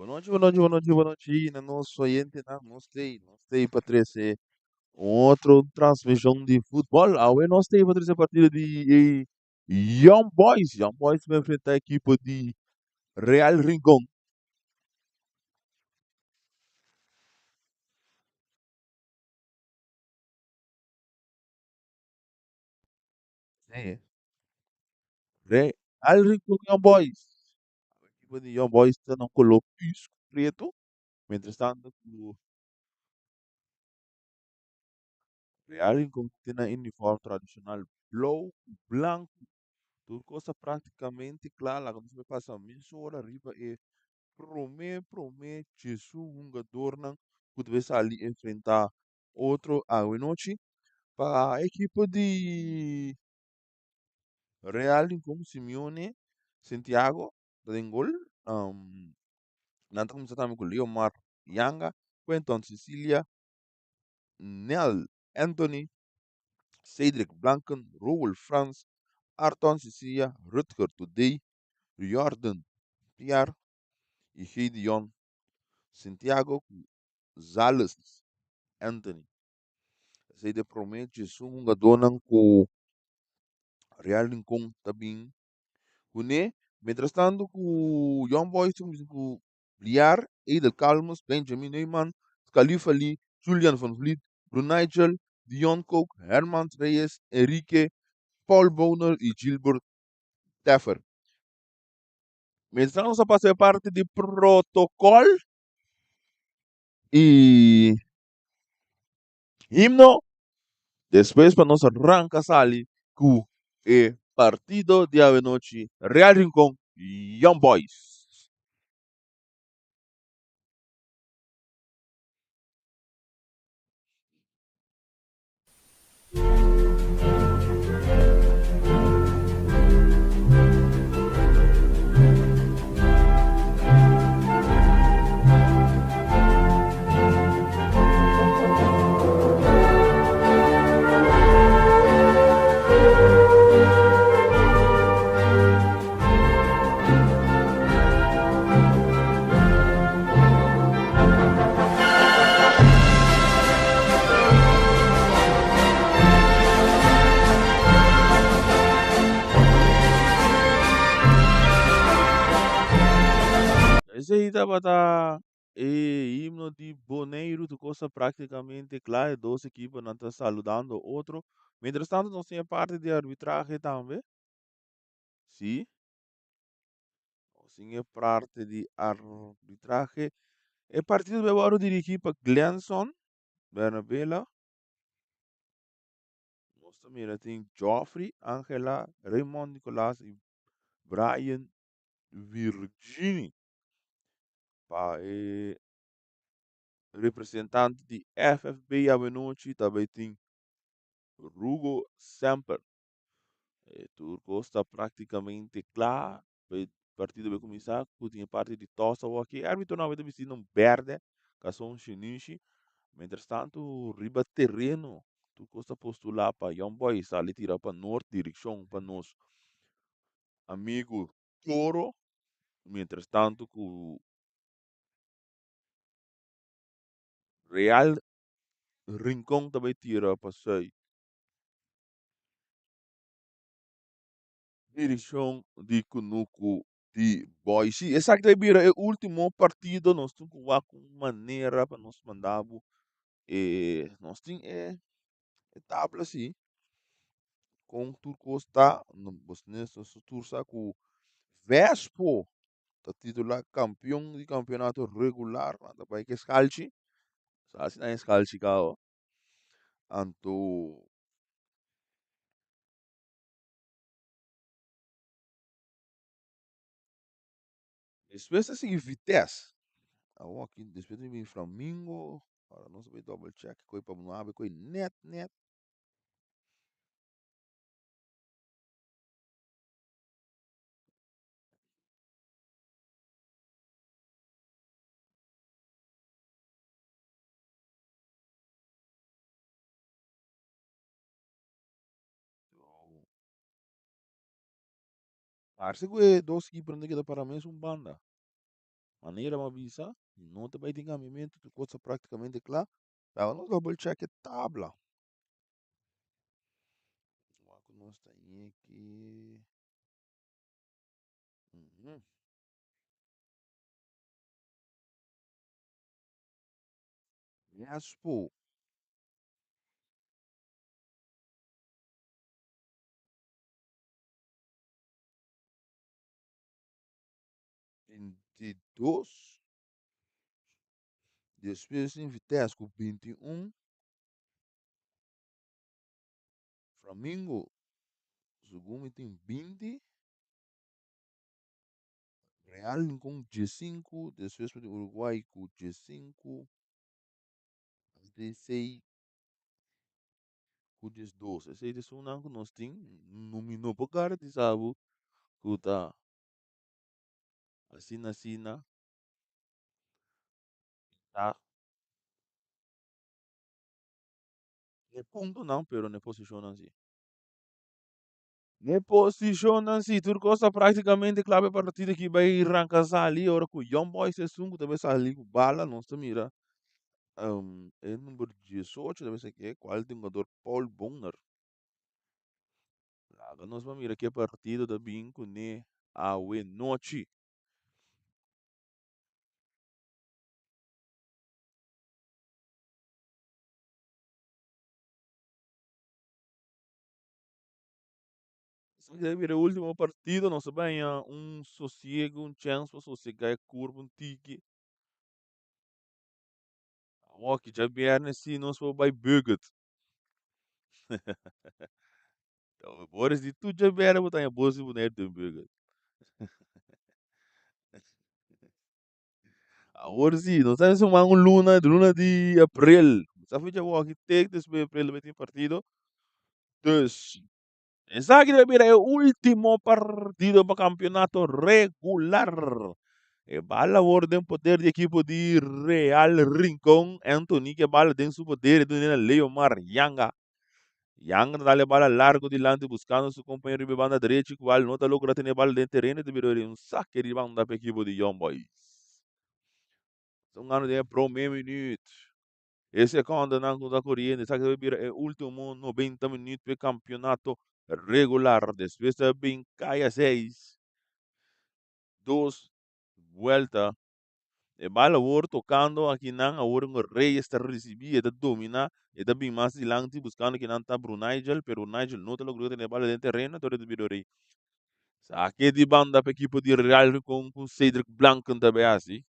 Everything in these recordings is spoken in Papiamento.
Bonochi, bonochi, bonochi, bonochi na nos oyentenan. Nos tei pa trese un otro transmishon di futbòl. Awe nos tei pa trese partido di Young Boys. Young Boys ta enfrentá ekipo di Real Rincon. Sí. Real Rincon Young Boys. Ekipo di Young Boys ta na koló pretu. Mientras tanto ku Real Rincon tin nan uniform tradishonal blou ku blanku. Tur kos ta práktikamente kla. Laga nos pasa mesora riba e promé 11 hungadornan ku ta sali enfrentá otro awe nochi. Pa ekipo di Real Rincon, Simeone Santiago ta den gol. Nan ta kuminsá tambe ku Leomar Yanga, Quentin Cecilia, Nel Anthony, Cedric Blanken, Roel Frans, Arton Cecilia, Rutger Today, Jordan Pierre i Gideon Santiago ku Zales Anthony. Esei ta e promé 11 hungadónan ku Real Rincon ta bin kuné. Mientras tanto ku Young Boys ta kuminsá ku Bliar, Edel Calmes, Benjamin Neumann, Khalifa Lee, Julian van Vliet, Brunigel, Dion Kook, Herman Reyes, Enrique, Paul Boner i Gilbert Teffer. Mientras tanto nos a pasa e parti di protokòl i himno. Despues pa nos ranka sali ku e partido di awe nochi Real Rincon Young Boys. Esei tabata e himno di Boneiru, tur kos ta práktikamente kla, e dos ekiponan ta saludando otro. Mientras tanto nos tin e parti di arbitrahe tambe. Sí. Nos tin e parti di arbitrahe. E partido ta wòrdu dirigí pa Glenson Bernabela. Nos ta mira tin Geoffrey, Angela, Raymond Nicolas i Brian Virgini. Pa e representante di FFB awenochi ta bai tin Rugo Semper. E tur kos ta práktikamente kla. E partido bai kuminsá ku tin e parti di tòs awor aki. E árbitro nan ta bisti un bèrdè, kason shinishi. Mientras tanto riba tereno tur kos ta postulá pa Young Boys sali tira pa nort direkshon pa nos amigu Toro. Mientras tanto ku Real Rincon ta bai tira pa sùit. Direkshon di Kunuku di Boys. Sí, esaki ta bira e último partido. Nos tin ku wak un manera pa nos manda bo e nos tin e tabla sí. Kon tur kos ta. Bos tur sa ku Vespo ta titulá kampion di kampeonato regular. Nan ta bai ku e skalchi. Sa si nan e skalchi kaba. Anto despues ta sigui Vitesse. Awor aki despues ta bin Flamingo. Ora nos a bai double check koi pa no habri koi net net. Parse ku e dos ekiponan ta keda para mesun banda. Manera mi a bisa, no ta bai tin cambiamento, tur cos ta practicamente cla. Laga nos double check e tabla. Wak cu nos ta yeki. Yaspo. 22. Despues tin Vitesse ku 21. Flamingo segun mi tin 20. Real Rincon 15. Despues tin Uruguay ku 15. ADC ku 12. Esei ta esunnan ku nos tin. No mi no por garantisa bo ku ta asina asina ta n'e puntonan pero n'e posishonnan si. N'e posishonnan si tur kos ta praktikamente kla pa e partido aki bai ranka sali ora ku Young Boys ta esun ku ta bai sali ku bala nos ta mira e number 18 ta bisa ke kual ta e hungador Paul Bonner. Laga nos pa mira ke partido ta bin kuné awe nochi. Esaki ta bira e ultimo partido, nos ta baña un sosiego, un chèns pa sosegá e kurpa un tiki. Awoki djabièrnè si nos por bai Buget. Boris di tur djabièrnè bo ta haña bos di Bonaire den Buget. Awor si, nos ta suma un luna, luna di april. Sa fecha awoki te despues di april lo tin partido. Dus, esaki debe bira e ultimo partido pa campeonato regular. E bal awor den poder di ekipo di Real Rincon. Anthony ke bal den su poder e duna na Leomar Yanga. Yanga ta dal e bala largo dilanti buscando su compañero riba e banda derechi cual no ta logra tene e bala den tereno ta bira un saque di banda pa ekipo di Young Boys. Ta un gano den e prome minuut. E secondanan cu ta coriendo esaki ta bira e ultimo 90 minuut pa e campeonato regular. Despues ta bin caya seis, dos vuelta. E bal awor tocando akinan, awor un Reyes ta ricibi, e ta domina, e ta bin mas dilanti buscando kinan ta Brunigel, pero Brunigel no ta logra tene e bal den tereno, entonces ta bira Rey. Sake di banda pa ekipo di Real Rincon cu Cedric Blanken ta bay haci.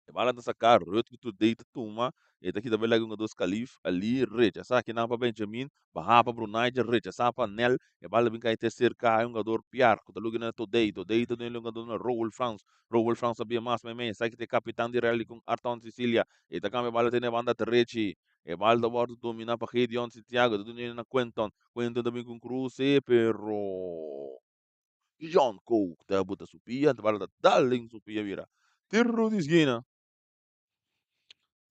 E bala ta saká, Rutger Today ta tuma, e ta kita bai laga un dos Kalif, Ali rechasá kinan pa Benjamin, baha pa Brunei, rechasá pa Nel, e bala bin kai te serka e hungador Piar, ku ta luga na Today, Today ta duna e hungador na Roel Frans, Roel Frans ta bia mas meimei, esaki ta e kapitan di Real ku Arton Cecilia, e ta kambia e bala te na e banda drechi, e bala ta wòrdu dominá pa Gideon Santiago, ta duna na Quenton, Quenton ta bin ku un kruse, pero. John Coke ta buta su pia, ta bala ta dal den su pia bira tiro di skina.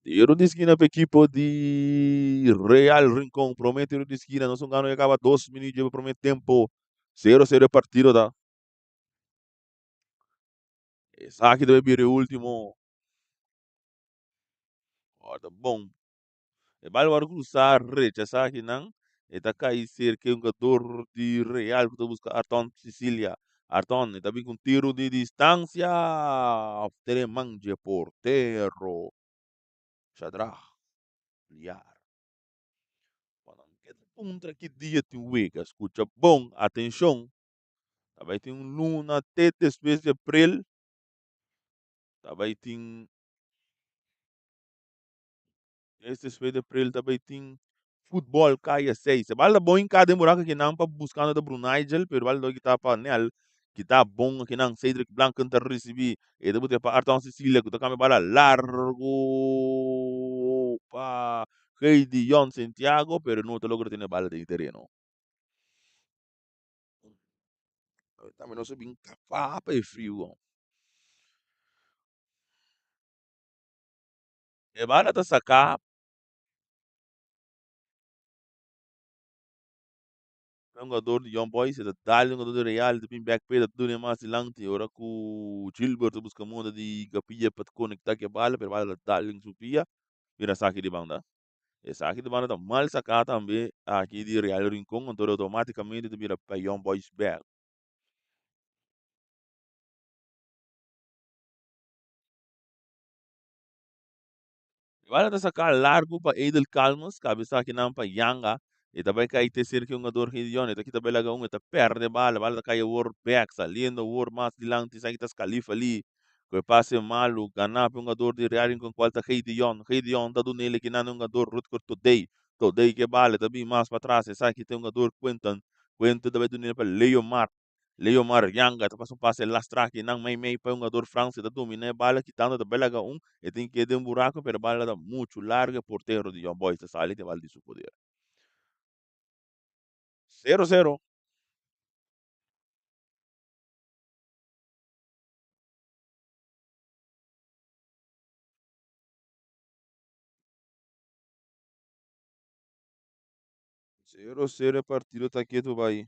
Tiro di skina pa ekipo di Real Rincon. Prome tiro di skina, nos un gano ya kaba 2 minuut pa prome tempo. 0-0 e partido ta. Esaki debe bira e ultimo. Ora bon. E bal wòrdu krusá, rechasá akinan. E ta kai serka e hungador di Real ku ta buska Arton Cicilia. Arton, e ta bin ku un tiru di distansia. After e man dje portero Shadrach Liar. Pa nan keda puntra ki dia tin wega. Skucha bon, atenshon. Ta bai tin un luna te despues di aprel. Ta bai tin. Es despues di april ta bay tin futbol kaya 6. E bal ta bon hinká den buraco akinan pa buscando ta Brunigel, pero bal ta kita pa Nel. Kita bon akinan Cedric Blanken ta ricibi. E ta bute pa Arton Cecilia cu ta cambia bala largo pa Gideon Santiago, pero no ta logra tene bala den tereno. Tambe nos a bin capa pa e frio. E bala ta saká. Hungador di Young Boys, e ta dal hungador di Real, ta bin bek p'e, ta duna e mas dilanti. Ora ku Gilbert ta buska moda di gapia pa konektá ku e bala, pero e bala ta dal den su pia, bira saki di banda. Esaki di banda ta mal saká tambe aki di Real Rincon, anto outomátikamente ta bira pa Young Boys bek. E bala ta saká largu pa Edel Calmes, kabesa akinan pa Yanga. E ta bai kai te serka e hungador Gideon. E ta kita bai laga un, e ta pèrdè e bala. E bala ta kai awor bèk, saliendo awor mas dilanti. Esaki ta Scalifa li ku e pase malu, ganá pa e hungador di Real Rincon kual ta Gideon. Gideon ta duna el akinan e hungador Rutger Todey. Todey ku e bala, e ta bin mas patras. Esaki ta e hungador Quinton. Quinton ta bai duna el pa Leomar. Leomar Yanga ta pasa un pase lastra aki nan mei mei pa e hungador Frans e ta domina e bala kitando ta belaga un e tin ke den buraco pero e bala ta mucho largo e portero di Young Boys ta sali te bala di su poder. Sero sero. Sero sero e partido ta ketu bai.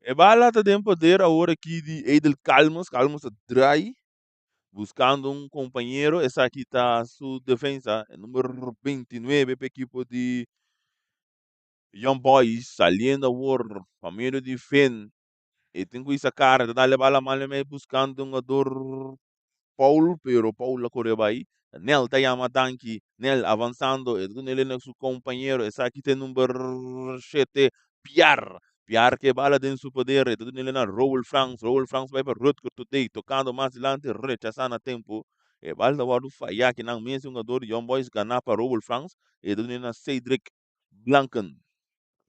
E bala ta den poder awor aki di Edel Calmos. Calmos ta draai buscando un compañero. Esaki ta su defensa, e number 29 pa equipo di Young Boys saliendo awor pa medio di Finn. E tin cu isa cara, ta dale bala mal mei buscando un jugador Paul, pero Paul a core bay. Nel ta yama danki. Nel avanzando, e ta duna el na su compañero. Esaki ta e number shete, Piar. Piar ke bala den su poder, e ta duna el na Roel Frans. Roel Frans bay pa Rutger Today, tocando mas dilanti, rechasa na tempo. E bala ta wordo faya kinan mes e hungador di Young Boys gana pa Roel Frans. E ta duna el na Cedric Blanken.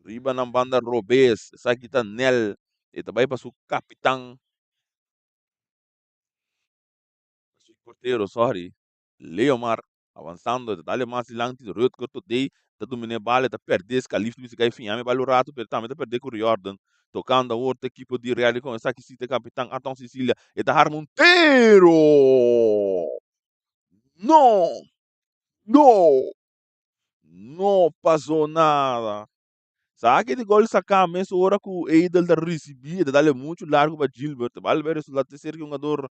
Riba nan banda robes, esaki ta Nel. E ta bay pa su capitan. Su portero, sorry. Leomar avanzando, ta dale mas dilanti, Rutger Todey ta domina e bala, e ta perde, Scalif ta bisa kai fiña e bala un rato, pero tambe ta perde ku Riordan. Tocando awor ta ekipo di Real Rincon, esaki si ta e capitan Anton Cecilia, e ta harma un tiro! No! No! No pasó nada. Sa ki di gol saká mes ora ku Edel ta risibí, e ta dale muchu largu pa Gilbert. Bal bai resultá te serka hungador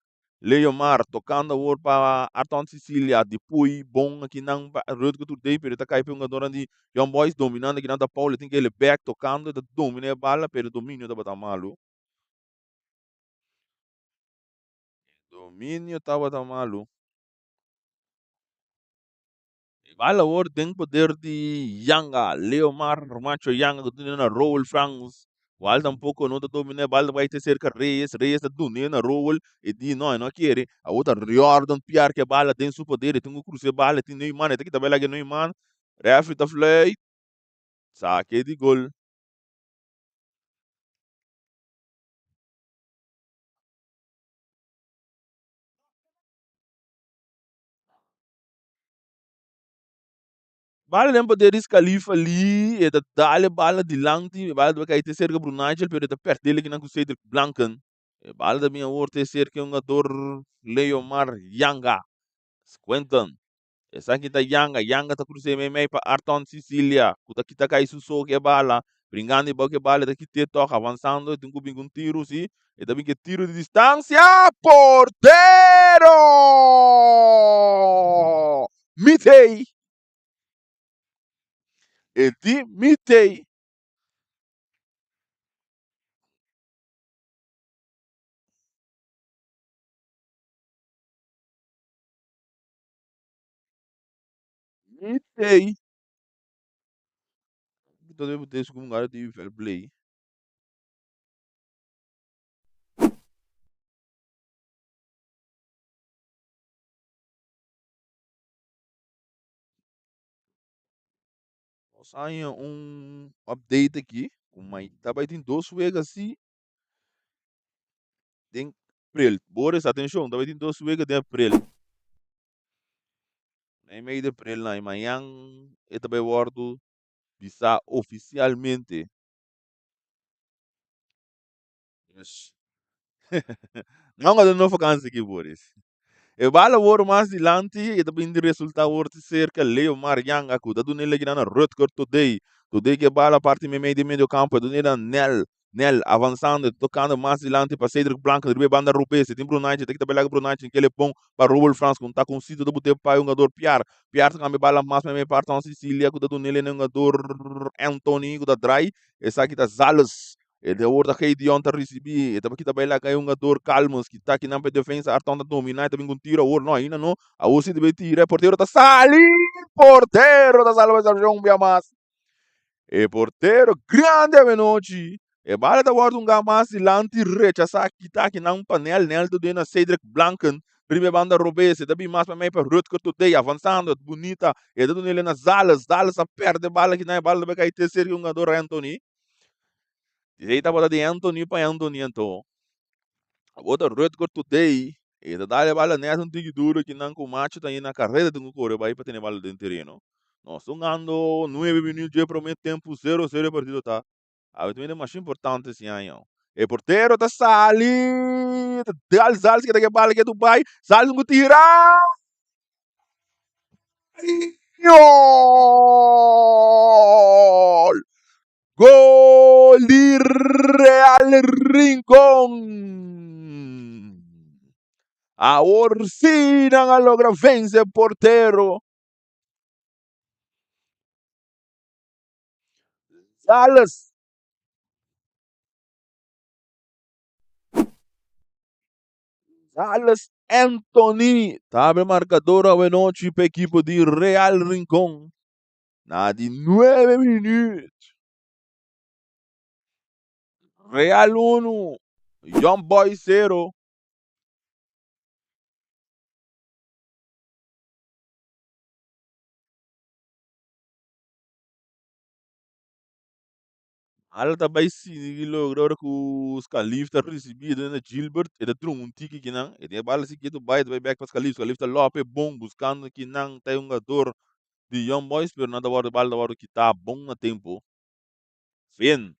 Leomar, tokando awor pa Arton Cicilia. Di pui bon akinan pa Rutger Turdey, pero e ta kai pa e hungadornan di Young Boys. Dominando akinan ta Paul, e tin kele bèk tokando, e ta dominá e bala, pero e dominio tabata malu. E dominio tabata malu. E bal awor den poder di Yanga, Leomar Macho Yanga ku tene na Roel Frans. Bal tampoco no ta domina e bal ta bai te cerca Reyes, Reyes ta dune na Roel, e di no e no kere. Awor ta Riordan Piar ke bala den su poder, e tin ku crusa e bala, e tin Neuman, e ta kita bai laga Neuman. Refri ta fluit, sake di gol. Bala den poder di Scalifa li, e ta dal e bala dilanti, e bala ta bai kai te serka Brunagel, pero e ta pèrdè kinan ku Cedric Blanken. E bala ta bin awor te serka e hungador Leomar Yanga. Quentin. Esaki ta Yanga, Yanga ta krus'é meimei pa Arton Cicilia, ku ta kita kai su so ku e bala. Bringando e bou ku e bala, e ta kit'é tòg, avansando, e tin ku bin ku un tiru, si. E ta bin ku e tiru di distansia, portero! Mitei! E di mitei! Mitei! Todavia bo ta un gara di fair play. Nos haña un update aki ku mai ta bai tin dos wega si den april. Boris, atenshon, ta bai tin dos wega den april. Na e mei di april na e mañan e ta bai wòrdu bisá ofisialmente. Yes. Nan a no vakantie aki, Boris. E bala awor mas dilanti e ta bin di resulta awor te cerca Leo Marianga cu ta duna e leginan na Rutger Todey. Todey cu e bala parti meimei di medio campo e duna e na Nel. Nel avansando e ta tocando mas dilanti pa Cedric Blanco riba e banda robes. E tin Brunaichi ta kita belaga Brunaichi kele bon pa Robel Frans cu ta con sito ta bute pa e hungador Piar. Piar ta cambia e bala mas meimei pa Arton Cecilia cu ta duna e na e hungador Anthony cu ta draai. Esaki ta Zales. E de awor ta Gideon ta ricibi, e ta kita bay laga e hungador Calmes ki ta kinan pa e defensa, Arton ta domina, e ta bin cu un tiro awor, no ainda no, awor si ta bay tira, e portero ta sali, portero ta salba e un bia mas, e portero grandi awenochi, e bala ta wordo hunga mas dilanti, rechasa, kita kinan pa Nel, Nel ta duna Cedric Blanken riba e banda robes, e ta bin mas pa mey pa Rutger Todey, avansando, bunita, e ta duna ele na Zales, Zales a perde e bala kinan, e bala ta bay cay te cerca e hungador Anthony. Esei tabata di Anthony pa Anthony anto. Awor ta Rutger Today. E ta dal e bala net un tiki duro ki nan ku macho ta na kareda tin ku kore bai pa tene bala den tereno. Nos ta hungando nuebe minuut dje prome tempu zero zero e partido ta. Awe ta masha importante si aña. E portero ta sali ta dal Zalski ta ke bala ke Dubai. Zalski ku tira. Gol! Gol di Real Rincon! Awor sí nan a logra vence portero. Zales. Zales Anthony ta abre marcador awenochi pa equipo di Real Rincon. Na di nuebe minuut. Real 1, Young Boys 0. Ala ta bai sigui logra ora ku Scalif ta risibí e na Gilbert e ta drumi un tiki kinan e tin e bala si ketu bai e ta bai bek pa Scalif Scalif ta lope bon buskando kinan ta e hungador di Young Boys pero nan ta wòrdu e bala ta wòrdu kitá bon na tempu. Finn,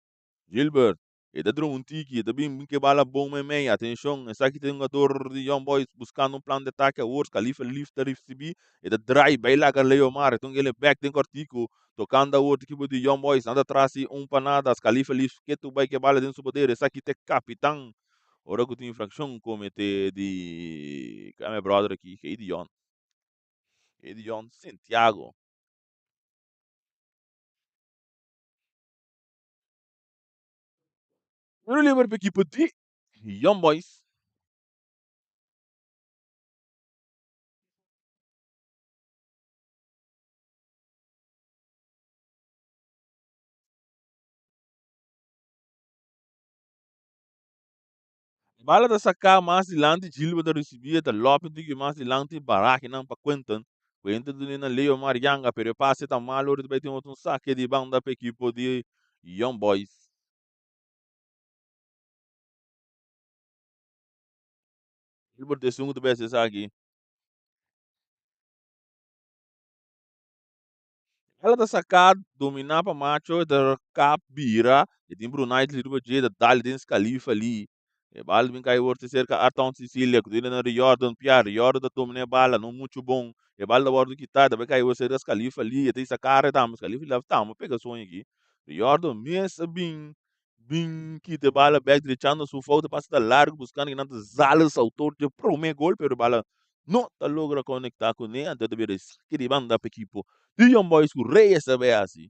Gilbert, e ta drumi un tiki, e ta bin bin ku e bala bon meimei. Atenshon, esaki ta e hungador di Young Boys buskando un plan di atake awor. Khalifa Leaf ta risibí, e ta drai bai laga Leomar, e ta un kele bèk den kòrtiku, tokando awor ta ekipo di Young Boys. Nan ta tras di un pa nada. Khalifa Leaf ketu bai ku e bala den su poder, esaki ta e kapitan. Ora ku tin infrakshon kometé di mi bròder aki, Gideon. Edion Santiago. Tiro liber pa ekipo di Young Boys. Bala ta saká mas dilanti, Gilbert ta risibí, e ta lòpi un tiki mas dilanti, Barakinan pa Quentin. Quentin dun'é na Leo Marianga, pero e pase ta mal ora ta bai tin otro un sake di banda pa ekipo di Young Boys. Gilbert esun ku ta bai hasi esaki. Ela ta saká dominá pa Macho, e ta kap bira, e tin Brunei riba dje, ta dal den Scalifa li. E bala ta bin kai wòrdu serka Arton Cecilia, ku tin na Riordan Piar. Riordan ta dominá e bala, no muchu bon. E bala ta wòrdu kitá, ta bai kai wòrdu serka Scalifa li, e ta hisa kara tambe. Scalifa li tamba pega soño aki. Riordan mes a bin bin kita e bala bèk drechando su fout, e pasa ta largu buskando kinan ta Zales, outor dje promé gol, pero e bala no ta logra konektá kuné, anto ta bira e saki di banda pa ekipo di Young Boys ku Reyes ta bai hasi.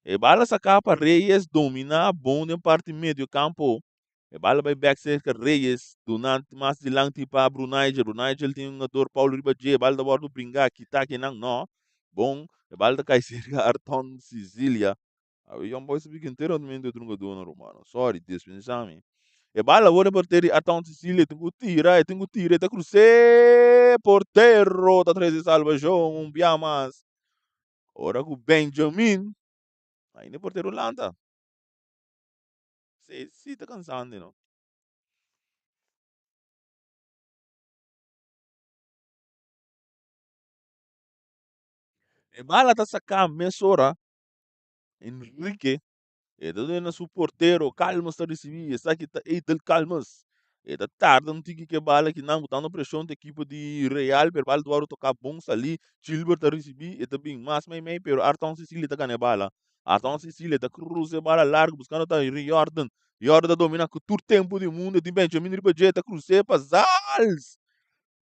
E bala saká pa Reyes dominá bon den parti medio kampo. E bala bai bèk serka Reyes, duna mas dilanti pa Brunijel. Brunijel tin un hungador Paulo riba dje, e bala ta wòrdu bringá, kitá kinan, no. Bon, e bala ta kai serka Arton Sicilia. Awe Young Boys ta biki enteramente otro hungadornan rumano. Sorry, dispensá mi. E bala awor den portero di Arton Sicilia, e tin ku tira, e tin ku tira, e ta krus'é! Portero ta trese salbashon un bia mas. Ora ku Benjamin, ainda e portero lanta. Si, si ta kansante no. E bala ta saká mesora. Enrique e ta duna su portero Calmes ta ricibi esaki ta Edel Calmes. E ta tarda un tiki ke bala kinan botando preshon ta ekipo di Real pero bala ta wòrdu toká bon salí. Gilbert ta risibí e ta bin mas meimei pero Arton Cecilia ta gana e bala. Arton Cecilia ta krusa e bala largu buskando ta Riordan. Riordan ta dominá ku tur tempu di mundu e tin Benjamin riba dje e ta krus'é pa Zals.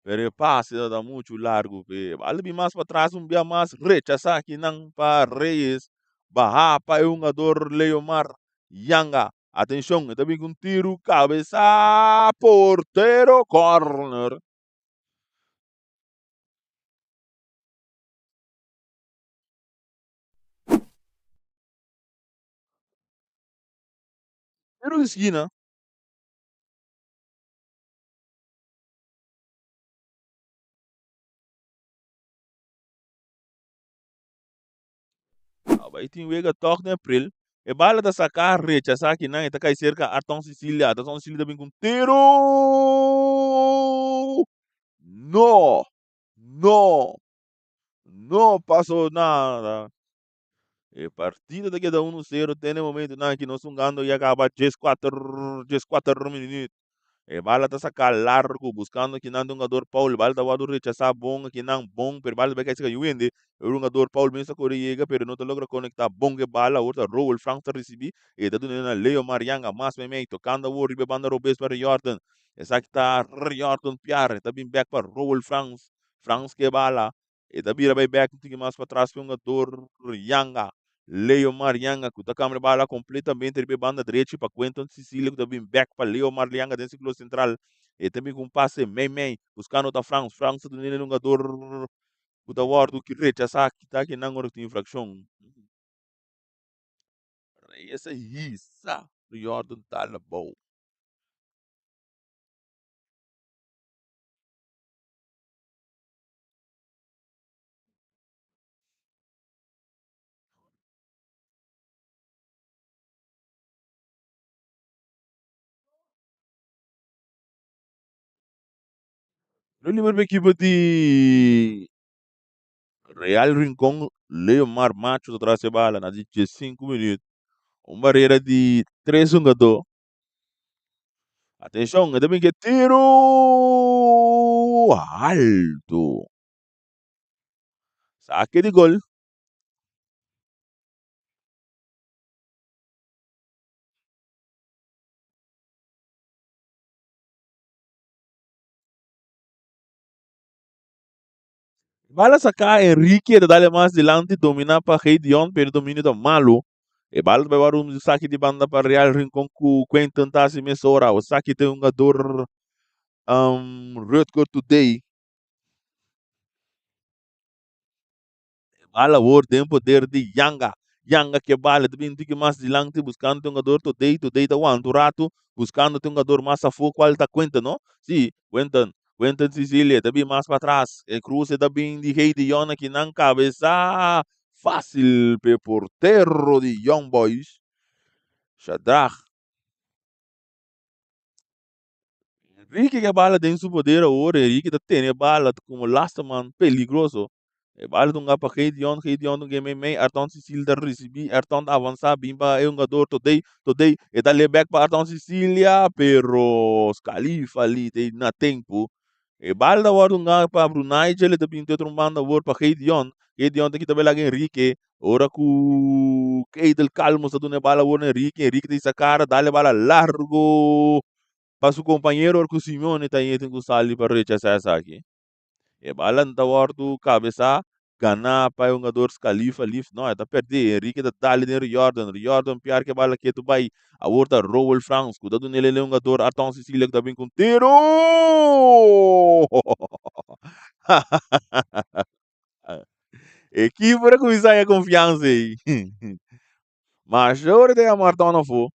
Pero e pase ta muchu largu p'e. Bal bin mas patras un bia mas rechasá kinan pa Reyes. Bahá pa e hungador Leomar Yanga. Atenshon, e ta bin ku un tiru kabesá portero kòrner. Tiru di skina. Bai tin wega tòg den april. E bala ta saká, rechasá kinan, e ta kai serka Arton Sicilia. Arton Sicilia ta bin ku un tiru! No! No! No pasó nada. E partido ta keda 1-0 te na e momentunan aki nos hungando ya kaba 14, 14 minuut. E bala ta saká largu buskando kinan di hungador Paul. Bala ta wòrdu rechasá bon akinan bon pero bala ta bai kai serka Yuende. E hungador Paul mes ta kore yega pero no ta logra konektá bon ku e bala. Awor ta Rowel Franks ta risibí e ta dun'é na Leo Marianga mas meimei tokando awor riba e banda robes pa Riordan. Esaki ta Riordan Piar e ta bin bèk pa Rowel Franks. Franks ku e bala. E ta bira bai bek un tiki mas patras ku e hungador Yanga, Leomar Yanga, ku ta kambia bala kompletamente riba e banda drechi pa Quenton Cicilia ku ta bin bek pa Leomar Yanga den sirkulo sentral. E ta bin ku un pase mei mei buskando ta Frans. Frans ta dun'e hungador ku ta wòrdu rechasá kita kinan ora ku tin infrakshon. Reyes a hisa Riordan Talabou. Lo liber pa ekipo di Real Rincon, Leomar Macho ta tras e bala na di 15 minuut. Un barera di tres hungadó. Atenshon, e ta bin ke tiru altu. Sake di gol. Bala saká Enrique ta dale mas dilanti dominá pa Gideon pero e dominio ta malu. E bala ta bai wòrdu un saki di banda pa Real Rincon ku Quentin ta hasi mesora. O saki ta e hungador Rutger Today. Bala awor den poder di Yanga. Yanga ke bala ta bin tiki mas dilanti buskando e hungador Today. Today ta wanta un ratu buskando e hungador mas afó kual ta Quentin no. Si, Quentin. Quentin Cicilia ta bin mas patras. E kruse ta bin di Gideon akinan kabesa fásil p'e portero di Young Boys, Shadrach. Enrique ke bala den su poder awor, Enrique ta tene bala como laste man peligroso. E bala ta hunga pa Gideon, Gideon ta hunga mei mei, Arton Cecilia ta ricibi, Arton ta avansa bin pa e hungador Todey, Todey e ta lay back pa Arton Cecilia, pero Scalifa li ta na tempo. E bala ta wòrdu hunga pa Brunei, djele ta bin te otro banda awor pa Gideon, Gideon ta kita bela Enrique, ora ku Keidel Calmos ta duna e bala awor na Enrique, Enrique ta hisa kara dal e bala largo pa su kompañero ora ku Simeone ta yete ku sali pa rechasá esaki. E bala no ta wòrdu kabesá ganá pa e hungador Scalifa Lif no e ta pèrdé Enrique ta dal den Riordan Riordan piar ku e bala ketu bai awor ta Rowel Frans ku ta dun'el e hungador Arton Cecilia ku ta bin ku un tiru E keeper a kuminsá haña konfiansa ei Masha ora ta yama Arton afó.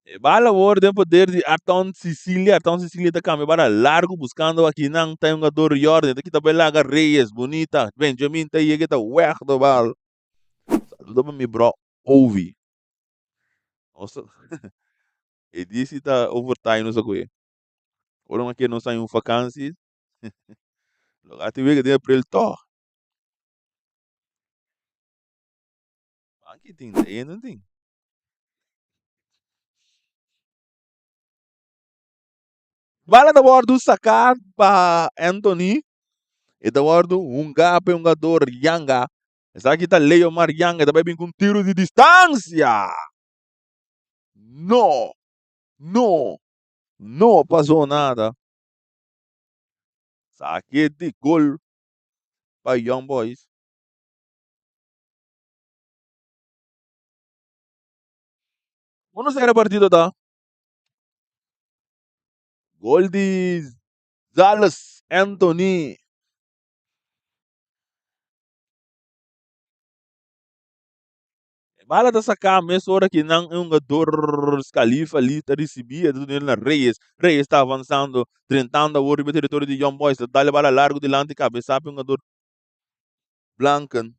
E bala awor den poder di Arton Cecilia. Arton Cecilia ta cambia bala largo buscando akinan ta e hungador Jordan. Ta kita belaga Reyes. Bonita. Benjamin ta yega ta weg de bal. Saludo pa mi bro Ovi. Nos e di si ta overtime nos a kohe. Ora nos ke nos haña un vakantie. Lo gati wega den april tòg. Banki tin, ta endo tin. Bala ta wòrdu saká pa Anthony. E ta wòrdu hungá pa e hungador Yanga. Esaki ta Leomar Yanga. E ta bai bin ku un tiru di distansia. No! No! No pasó nada. Sake di gol pa Young Boys. Uno sero partido ta. Gol di Zales Anthony. E bala ta saká mesora ki nan e hungador Scalifa li ta risibí e ta dun'el na Reyes. Reyes ta avansando, drentando awor riba e teritorio di Young Boys. Ta dal e bala largu dilanti kabesá pa e hungador Blanken.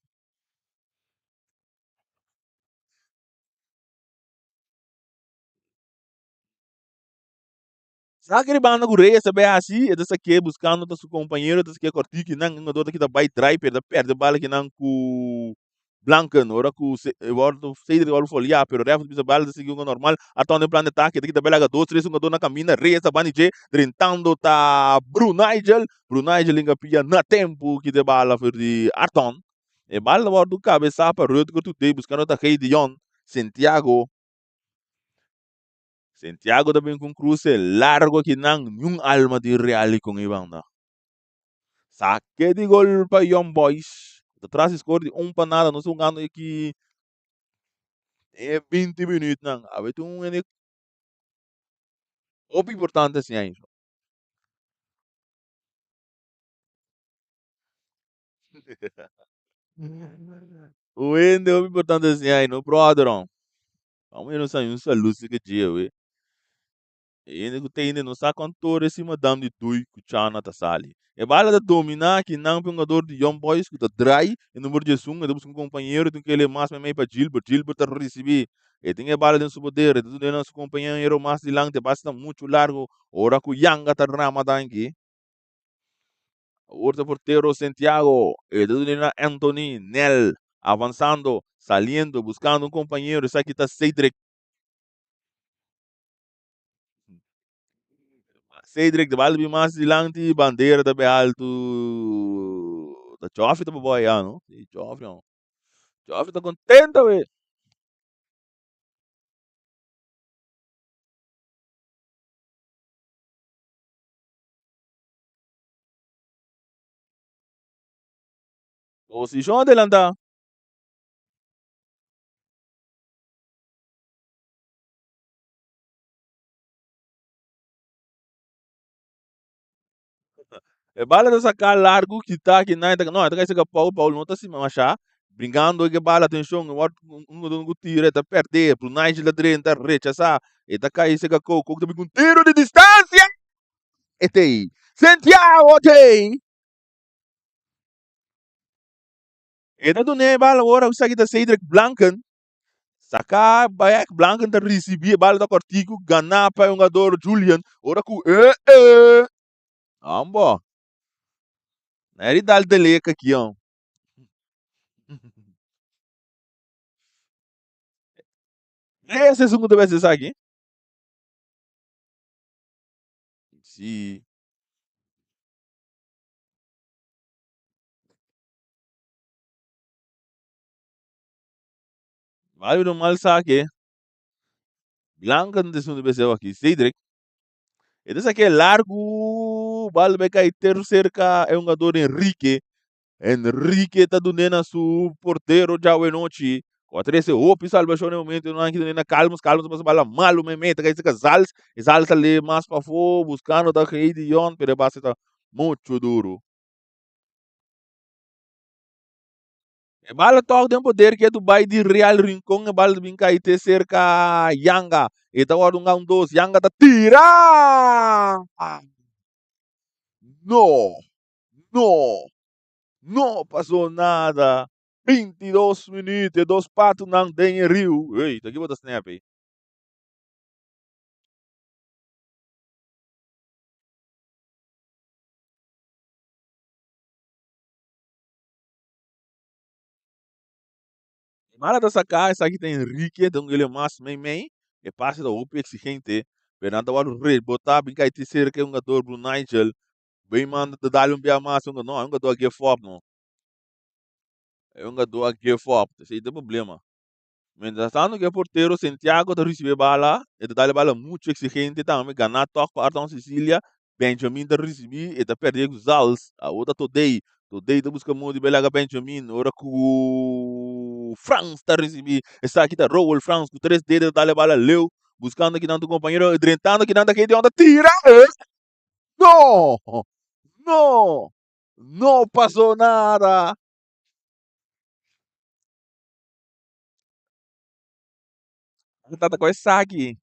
Sa ki ribanda ku Reyes ta bai hasi, e ta sak'é buskando ta su kompañero, ta sak'é kòrtiki nan, un ta kita bai drai pero ta pèrdè bala kinan ku Blanken, ora ku e wòrdu Cedric wòrdu foliá, pero rèf ta bisa bala ta sigui hunga normal, a tòrna e plan di atake, ta kita bai laga dos tres hungadó na kaminda, Reyes ta bani dje, drentando ta Brunigel, Brunigel hinga pia na tempu kita e bala for di Arton, e bala ta wòrdu kabesá pa Rutger Today buskando ta Gedeon Santiago. Santiago ta bin ku un kruse largo akinan, niun alma di Real kon e banda. Sake di gol pa Young Boys. Ta tras di skor di un pa nada. Nos ta hungando aki e 20 minuutnan. Awe tin un hende hopi importante asina ahí. Un hende hopi importante asina ahí, no brother. Vamos ir nos un salud si que dje we. E hende ku tende no sa kon tore si madam di dui ku chana ta sali. E bala ta dominá ki nan pe hungador di Young Boys ku ta drai e number 11 e ta buska un kompañero tin kele mas meimei pa Gilbert. Gilbert ta risibí. E tin e bala den su poder e ta duna su kompañero mas dilanti e pase ta muchu largu ora ku Yanga ta rama danki. Awor ta portero Santiago e ta duna na Anthony Nel avansando saliendo buskando un kompañero esaki ta Cedric. Cedric de bal bin mas dilanti, bandera ta be alto. Ta Joffrey ta bobo allá, no? Sí, Joffrey. No. Joffrey ta contento, we. Posicion adelantá. E bala ta saká largu kita ki nan ta no ta kai saka Paul Paul no ta sima masha brinkando e bala atenshon e wòrdu un un ku tira e ta pèrdè Brunei ta drenta rechasá e ta kai saka Coke Coke ta bin ku un tiro di distansia e tei Santiago tei e ta dun'é e bala ora esaki ta Cedric Blanken. Saca baek Blanken ta ricibi e bala ta cortico gana pa e hungador Julian ora cu eh eh Ambo Neri dal teleka aki hom. Ese es un cu ta bes esaki. Si. Mario no mal saque. Blanca no ta beseo aki. Cedric. E ta saque largo. Bal bai cai ter cerca e hungador Enrique. Enrique ta dune na su portero djawe nochi. Cu a trece hopi salvacion e momento nan aki dune na Calmos. Calmos ta pasa bala malo me meta cai cerca Zals. E Zals ta le mas pafo buscando ta Gideon pero e pase ta mucho duro. E bala tok den poder ke tu bai di Real Rincon e bala ta bin kai te serka Yanga. E ta wòrdu un dos. Yanga ta tira! No! No! No pasó nada. 22 minuut e dos patunan den e riu. Ey, ta ki bo ta snap ey? Bala ta saká, esaki ta Enrique, ta un gele mas mei mei. E pase ta hopi exigente, pero nan ta wòrdu rebotá bin kai te serka e hungador Blue Nigel. Bay manda ta dal un bia mas, no, e hungador a give up no. E hungador a give up, esei ta e problema. Mientras tanto ku e portero Santiago ta risibí e bala, e ta dal e bala muchu exigente tambe, ganá tòg pa Arton Cecilia, Benjamin ta risibí, e ta pèrdè ku Zals, awor ta Todey, Todey ta buska modo di bai laga Benjamin, ora ku Frans ta risibí, esaki ta Rowel Frans ku tres dedo ta dal e bala leu, buskando kinan tu kompañero, drentando kinan ta Gideon ta tira, no! No! No pasó nada! Tata ku esaki.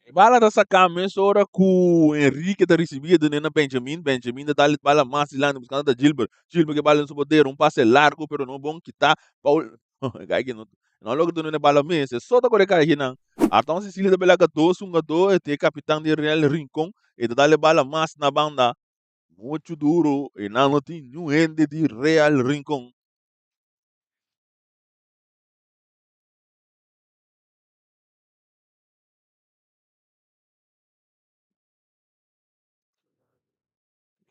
E bala ta saká mesora ku Enrique ta risibí e dun'é na Benjamin. Benjamin ta dal e bala mas dilanti buskando ta Gilbert. Gilbert ke bala den su poder, un pase largu pero no bon kitá. Paul Kai ki no no logra duna e bala mes. E so ta kore kai akinan. Arton Cecilia ta bela dos hungadó, e ta e kapitan di Real Rincon. E ta dal e bala mas na banda. Muchu duru i nan no tin niun hende di Real Rincon.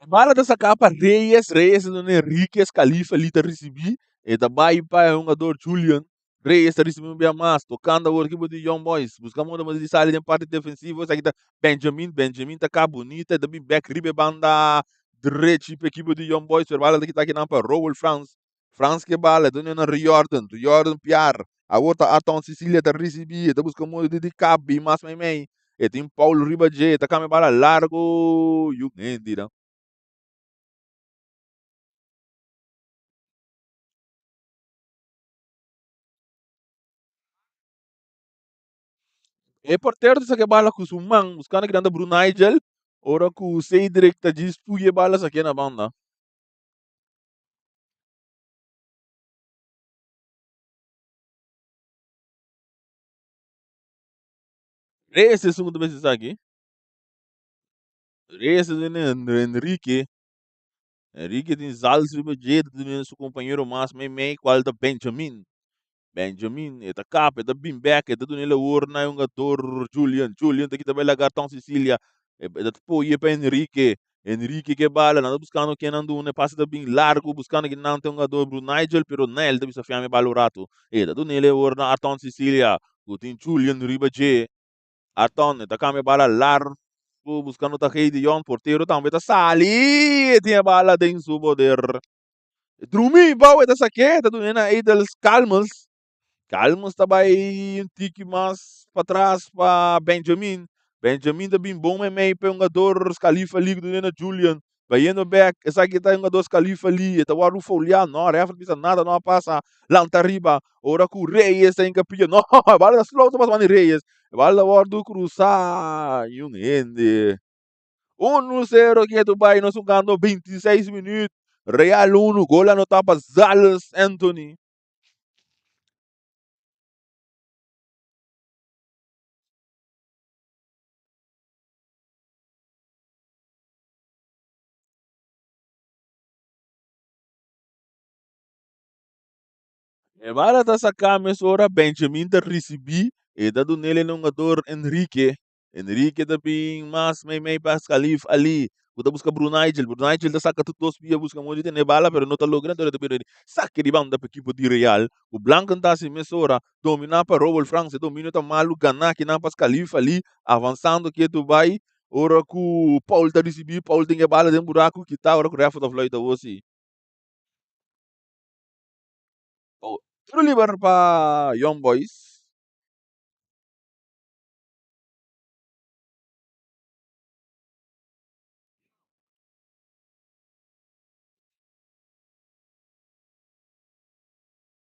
E bala ta saká pa Reyes, Reyes ta duna Enriquez, Khalifa li ta risibí, e ta bai pa e hungador Julian, Reyes ta risibí un bia mas, tokando awor ekipo di Young Boys, buska moda di sali den parti defensivo, esaki ta Benjamin, Benjamin ta ka bunita, e ta bin bek riba e banda drechi pa ekipo di Young Boys, pero bala ta kita akinan pa Rowel Frans, Frans ke bala, e ta duna na Riordan, Riordan Piar, awor ta Arton Cecilia ta risibí, e ta buska moda di kabi mas meimei, e tin Paul riba dje, e ta kambia bala largo, yu hende nan. E portero ta saka e bala ku su man, buskando kinan ta Brunigel, ora ku Cedric ta djis pui e bala sake na banda. Reyes esun ku ta bisa esaki. Reyes ta duna Enrique. Enrique tin zals riba dje, ta duna su kompañero mas meimei kual ta Benjamin. Benjamin, e ta kap, e ta bin bek, e ta duna e labor na e hungador Julian. Julian ta kita bai laga Arton Cecilia. E ta poye pa Enrique. Enrique ke bala, nan ta buskando ken nan duna, e pase ta bin largu, buskando ken nan ta e hungador Brunigel, pero Nel ta bisa fiami e bala un ratu. E ta duna e labor na Arton Cecilia, ku tin Julian riba dje. Arton, e ta kambia e bala largu, buskando ta Gideon, portero tambe ta sali, e tin e bala den su poder. Drumi bou e ta sak'é, e ta dun'é na Edels Calmes. Calmes ta bai un tiki mas patras pa Benjamin. Benjamin ta bin bon meimei pa e hungador Scalifa Lee ku ta dun'é na Julian. Bayendo bek, esaki ta e hungador Scalifa Lee, e ta wòrdu fouliá. No, rèfri ta bisa nada no a pasa. Lanta riba, ora ku Reyes ta hinka pia. No, e bala ta slow ta pasa banda di Reyes. E bala ta wòrdu krusá i un hende. 1-0 ketu bai nos hungando 26 minuut. Real 1, gol anotá pa Zales Anthony. E bala ta saká mesora, Benjamin ta risibí, e ta dun'el e hungador Enrique. Enrique ta bin mas meimei pa Khalif Ali ku ta buska Brunigel. Brunigel ta saka tur dos pia buska modo di tene bala pero no ta logra enton e ta bira di sake di banda pa ekipo di Real. Ku Blanken ta hasi mesora domina pa Rowel Frans. E dominio ta malu gana kinan pa Khalif Ali avansando ketu bai ora ku Paul ta risibi. Paul tin e bala den buraku kita ora ku ref ta fluit awor si. Tiro liber pa Young Boys.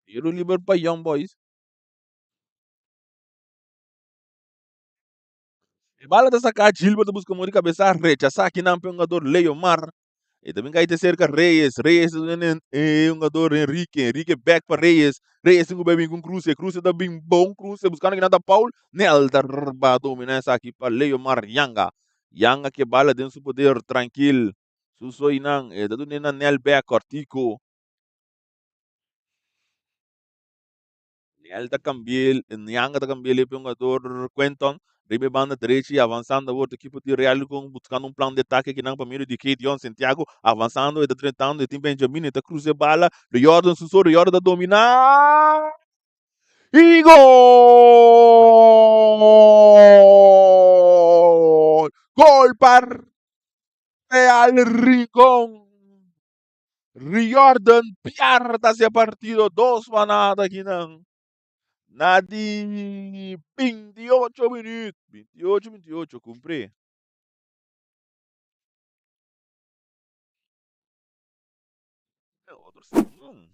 Tiro liber pa Young Boys. E bala ta saká, Gilbert ta buska mori kabesa, rechasá kinan pe hungador Leomar. E ta bin kai te serka Reyes. Reyes ta duna e hungador Enrique. Enrique bek pa Reyes. Reyes tin ku bai bin ku un kruse. Kruse ta bin bon kruse buskando kinan ta Paul. Nel ta rba domina esaki pa Leomar Yanga. Yanga ke bala den su poder trankil. Su soinan. E ta duna na Nel bek kòrtiku. Nel ta cambi'el, Nyanga ta cambi'el e hungador Quenton riba e banda derechi avansando awor ta ekipo di Real Rincon buscando un plan di atake akinan pa medio di Kedion Santiago avansando e ta drentando e tin Benjamin e ta cruza e bala Riordan su so Riordan ta domina y gol! Gol pa Real Rincon! Riordan Piar ta haci e partido dos pa nada akinan na di 28 minuut. 28, 28, cumpri. Otro segundo.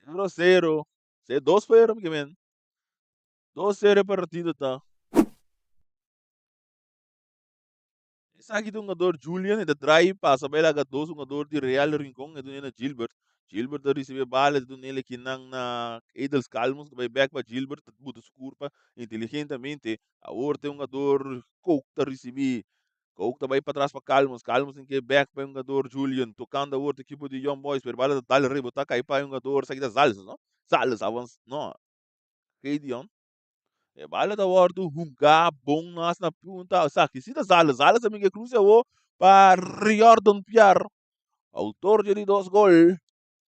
0-0. Se 2-0, mi men. 2-0 e partido ta. Esaki ta un hungador Julian, e ta draai pasa bai laga dos hungador di Real Rincon, e dun'e na Gilbert. Gilbert ta ricibi e bala, e ta dun'e kinan na Edels Calmos, ta bai bek pa Gilbert, ta buta su curpa inteligentemente. Awor ta e hungador Kook ta ricibi. Kook ta bai patras pa Calmos, Calmos tin ke bek pa e hungador Julian, tocando awor ta ekipo di Young Boys, pero e bala ta dal rebota kai pa e hungador, esaki ta Zales, no? Zales avansa, no, Gideon. E bala ta wòrdu hungá bon nas na punta. Esaki si ta Zales. Zales a bin ke kruse awo pa Riordan Piar. Autor dje di dos gol.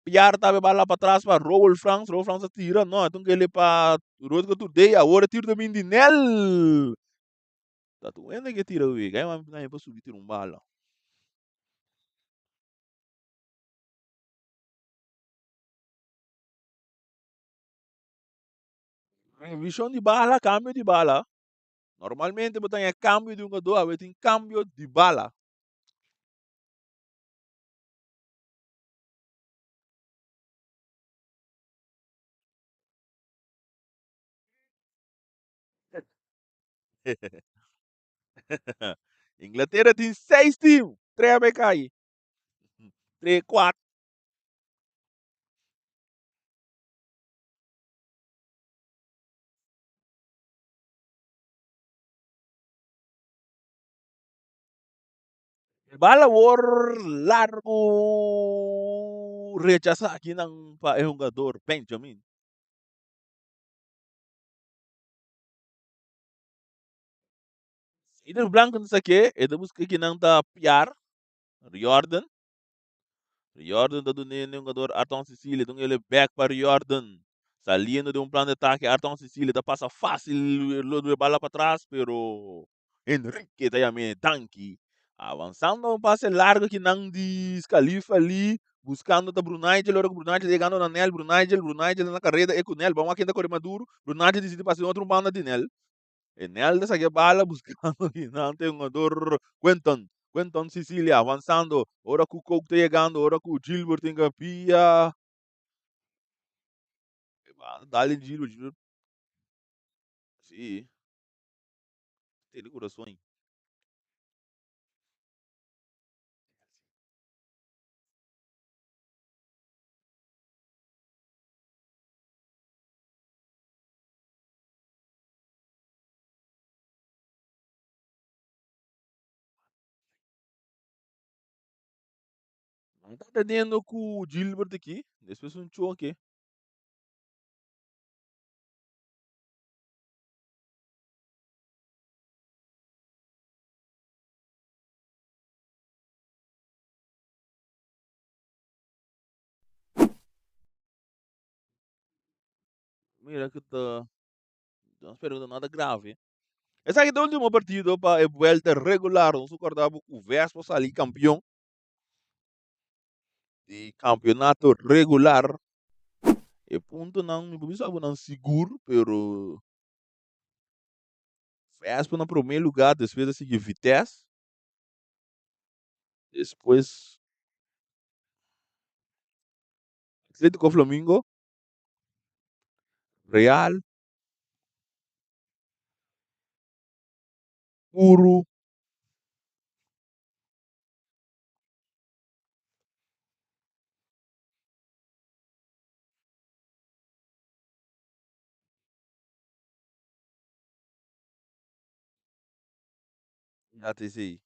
Piar ta e bala patras pa Roel Frans. Roel Frans a tira. No, e tun kele pa Rodrigo Turdey. Awor e tiro ta bin di Nel. Ta tur hende ke tira wega. E man na pa subi tira un bala. Revisión di bala, cambio di bala. Normalmente bo ta haña cambio di hungador, awe tin cambio di bala. Inglaterra tin seis team, tres a bai kai. Tres, cuatro. E bal awor largo rechasa akinan pa e hungador Benjamin. Ieder Blanco ta sake, e ta buska kinan ta piar Riordan. Riordan ta dun'é n'e hungador Arton Cecilia, dun el e bek pa Riordan. Saliendo den un plan di atake, Arton Cecilia ta pasa fácil lo due bala patras, pero Henrique ta yam'é danki. Avansando un pase largo kinan di Scalifa Ali, buscando ta Brunigel, ora ku Brunigel ta yegando na Nel, Brunigel, Brunigel na kareda e ku Nel, ban wak ken ta kore maduro, Brunigel disidi pasa den otro banda di Nel. E Nel ta saki e bala buscando dinante e hungador Quenton. Quenton Sicilia avanzando. Ora cu Kook ta yegando, ora cu Gilbert tin pia. E bala dal den Gilbert. Gilbert. Si. Tene corazon. Nan ta teniendo ku Gilbert aki, despues un choke. Mira ku ta No spero ku ta nada grave. Esaki ta ultimo partido pa e vuelta regular. Nos recorda bo ku Vespo sali campeon di campeonato regular. E puntonan mi por bisa bo nan sigur, pero Vespo na prome lugar, despues a sigui Vitesse. Despues Atletico Flamingo. Real. Puru. ATC.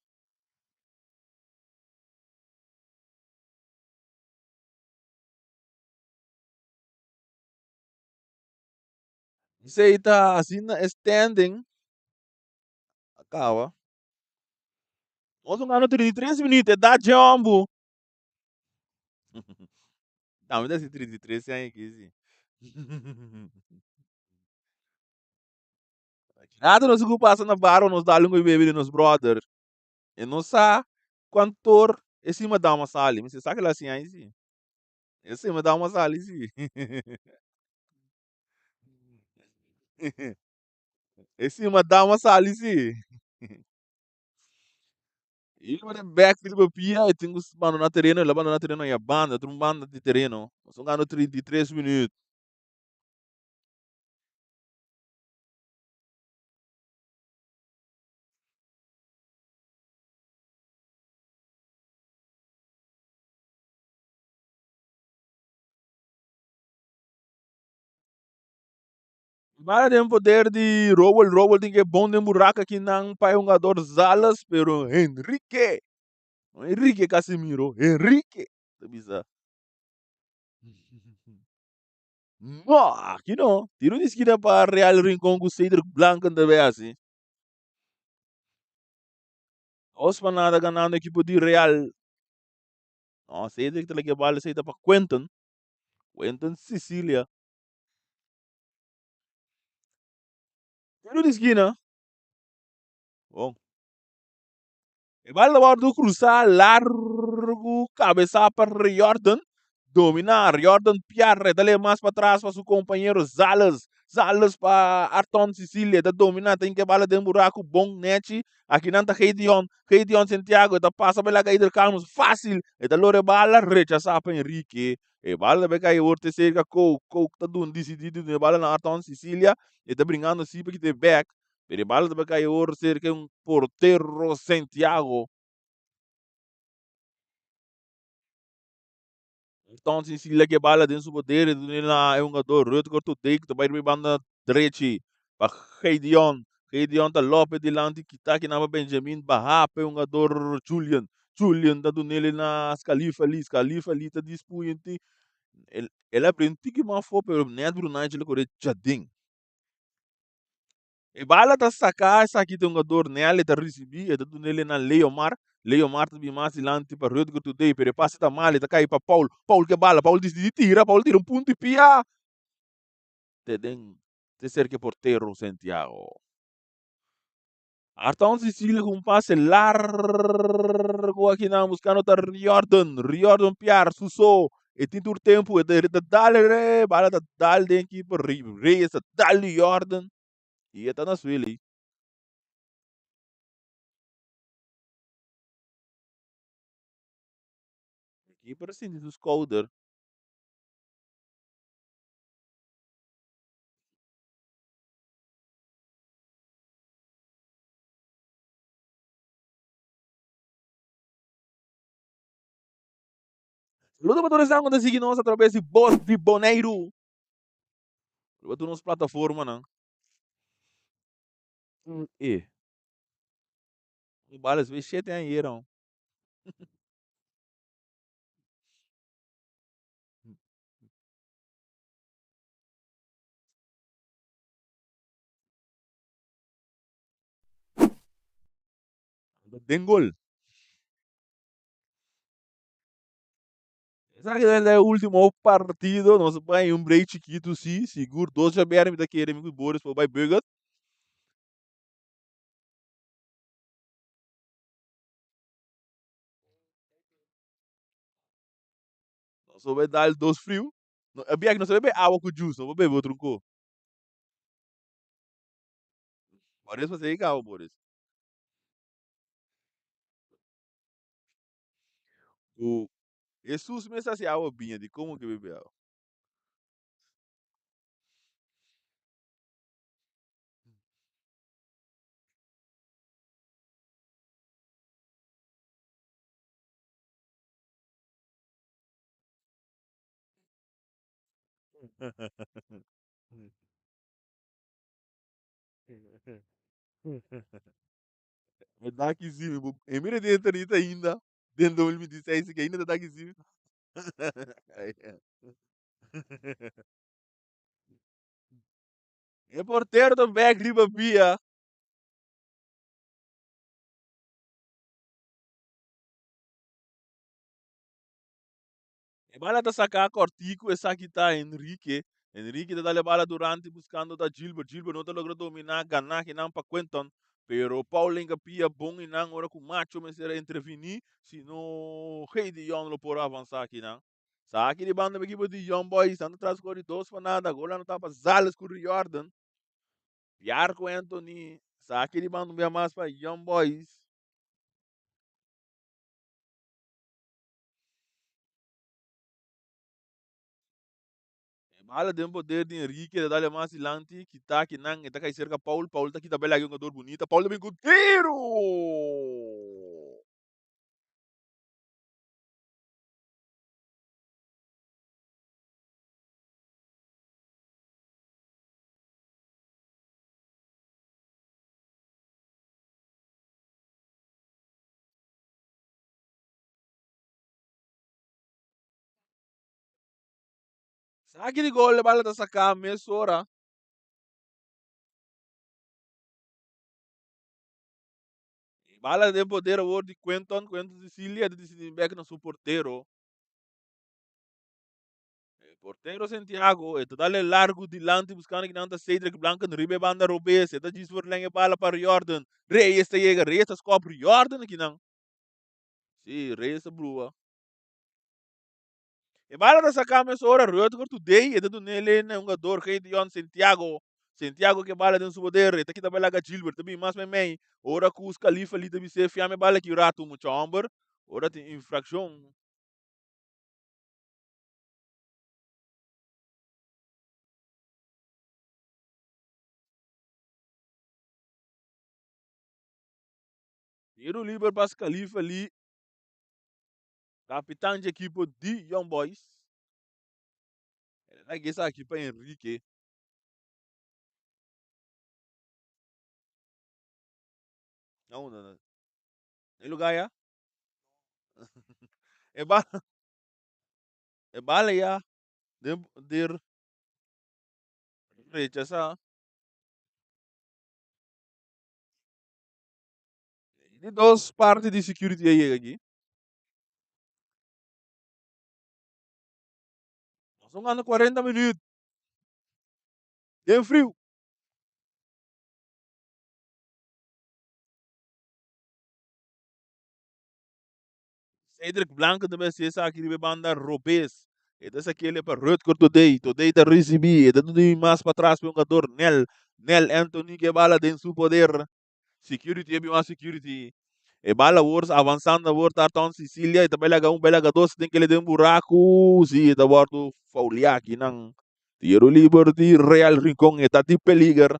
Esei ta asina e standing a kaba. Nos un gano 33 minuut, e da jumbo. Tambe ta si 33 aña aki si. Nada nos ku pasa na bar nos dal un bebe di nos brother. E no sa cuantor e si madama sali. Mi si sa kila si aña si. E si madama sali si. E si madama sali si. E riba den backfield pa pia e tin ku bandona tereno, el a bandona tereno ya banda, otro banda di tereno. Nos a gana 33 minuut. Bala den poder di Rowell. Rowell tin ke bon den buraco aki nan pa e hungador Zales, pero Henrique, no Henrique Casimiro, Henrique ta bisa. No, aki no. Tiro di skina pa Real Rincon ku Cedric Blanken ta bay hasi. 2-0 ganando ekipo di Real. No, Cedric ta leke bala esei ta pa Quentin. Quentin Cecilia. Tiro di skina. Bon. E bal ta wòrdu krusá largu kabesá pa Riordan. Dominá Riordan pierde ta lei mas patras pa su kompañero Zales. Zales pa Arton Cecilia ta dominá ta hinka e bala den buraku bon nechi. Akinan ta Gedeon. Gedeon Santiago ta pasa pa e laga Ider Calmus fásil. E ta lora e bala rechasá pa Enrique. E bala ta bai kai awor te serka Kook. Kook ta duna disidí di duna e bala na Arton Cecilia. E ta bringando si pa kita e bèk. Pero e bala ta bai kai awor serka un portero Santiago. Arton Cecilia ke bala den su poder e duna na e hungador Rutger Today ku ta bai riba e banda drechi pa Gedeon. Gedeon ta lope dilanti kita kinan pa Benjamin baha pa e hungador Julian. Julian ta dun'el na Scalifa Lee. Scalifa Lee ta dispuñenti. El a brinti tiki mas afó pero net Brunei a kore djaden. E bala ta saká esaki ta hungador Nelly ta risibí e ta dun'el na Leomar. Leomar ta bin mas dilanti pa Rutger Today pero e pase ta mal e ta kai pa Paul. Paul ke bala Paul disidí tira Paul tira un punto i pia te den te serka e portero Santiago. Arton Sicilia ku un pase largu akinan buskando ta Riordan. Riordan piar su so. E tin tur tempu e ta dal e bala ta dal den keeper. Reyes ta dal Riordan i e ta na suela ei. E keeper a sinti su skouder. Saludo pa tur esnan ku ta sigui nos atraves di Bos di Boneiru riba tur nos plataformanan. E bala es shete aña yera. Den gol. Esaki ta e ultimo partido. Nos bai un break chikitu si. Sigur dos djabièrnè mi ta kere mi ku Boris por bai Buget. Nos por bai dal dos friu. E biaha nos ta bebe awa ku juice, no por bebe otro ko. Boris pa sigui cabo Boris. Ku Jesus mes hasi awa biña di komo ke bebe awa. E daki zimi bo e mira den eternit ainda den 2026 ke ainda ta daki zimi. E portero ta bek riba pia. E bala ta saká kòrtiku, esaki ta Henrique. Henrique ta dal e bala durante buskando ta Gilbert. Gilbert no ta logra dominá, ganá kinan pa Quinton. Pero Paul lenga pia bon einan ora ku Macho mester a intervení, si no Heidi Young lo por a avansá kinan. Saki di banda pa ekipo di Young Boys, nan ta tras gol di 2-0. Gol a anotá pa Zales ku Riordan. Piar ku Anthony. Saki di banda un bia mas pa Young Boys. E bala den poder di Enrique, ta dale mas dilanti, kita kinan, e ta kai serka Paul, Paul ta kita bel aki un jugador bunita, Paul ta bin ku tiru! Saki di gol e bala ta saká mesora. E bala den poder awor di Quenton, Quenton Cecilia ta disidí bek na su portero. E portero Santiago e ta dale largu dilanti buskando kinan ta Cedric Blanken riba e banda robes. E ta djis verleng e bala pa Riordan. Reyes ta yega, Reyes ta skòp Riordan kinan. Sí, Reyes ta brua. E bala ta saká mesora Rutger Today e ta dun'é na e hungador Gideon Santiago. Santiago ke bala den su poder, e ta kita bala ka Gilbert, ta bin mas meimei. Ora ku Scalifa li ta bis'é fiam e bala ki ratu mucha hòmber. Ora tin infrakshon. Tiro liber pa Scalifa li. Kapitan dje ekipo di Young Boys. El a laga esaki pa Enrique. Na unda? Na e lugar ya? E bala, e bala ya den der rechasa. Di dos parti di security a yega aki. Nos a gana 40 minuut. Den friu. Cedric Blanco ta besti esaki riba e banda robes. E ta sakele pa Rutger Todey. Todey ta ricibi. E ta duna mas patras pa e hungador Nel. Nel Anthony ke bala den su poder. Security e bin mas security. E bala awor avansando awor ta Arton Sicilia. E ta bai laga un bai laga dos den kele den buraku. Si e ta wordo foulia akinan. Tiro liber di Real Rincon. E ta di peliger.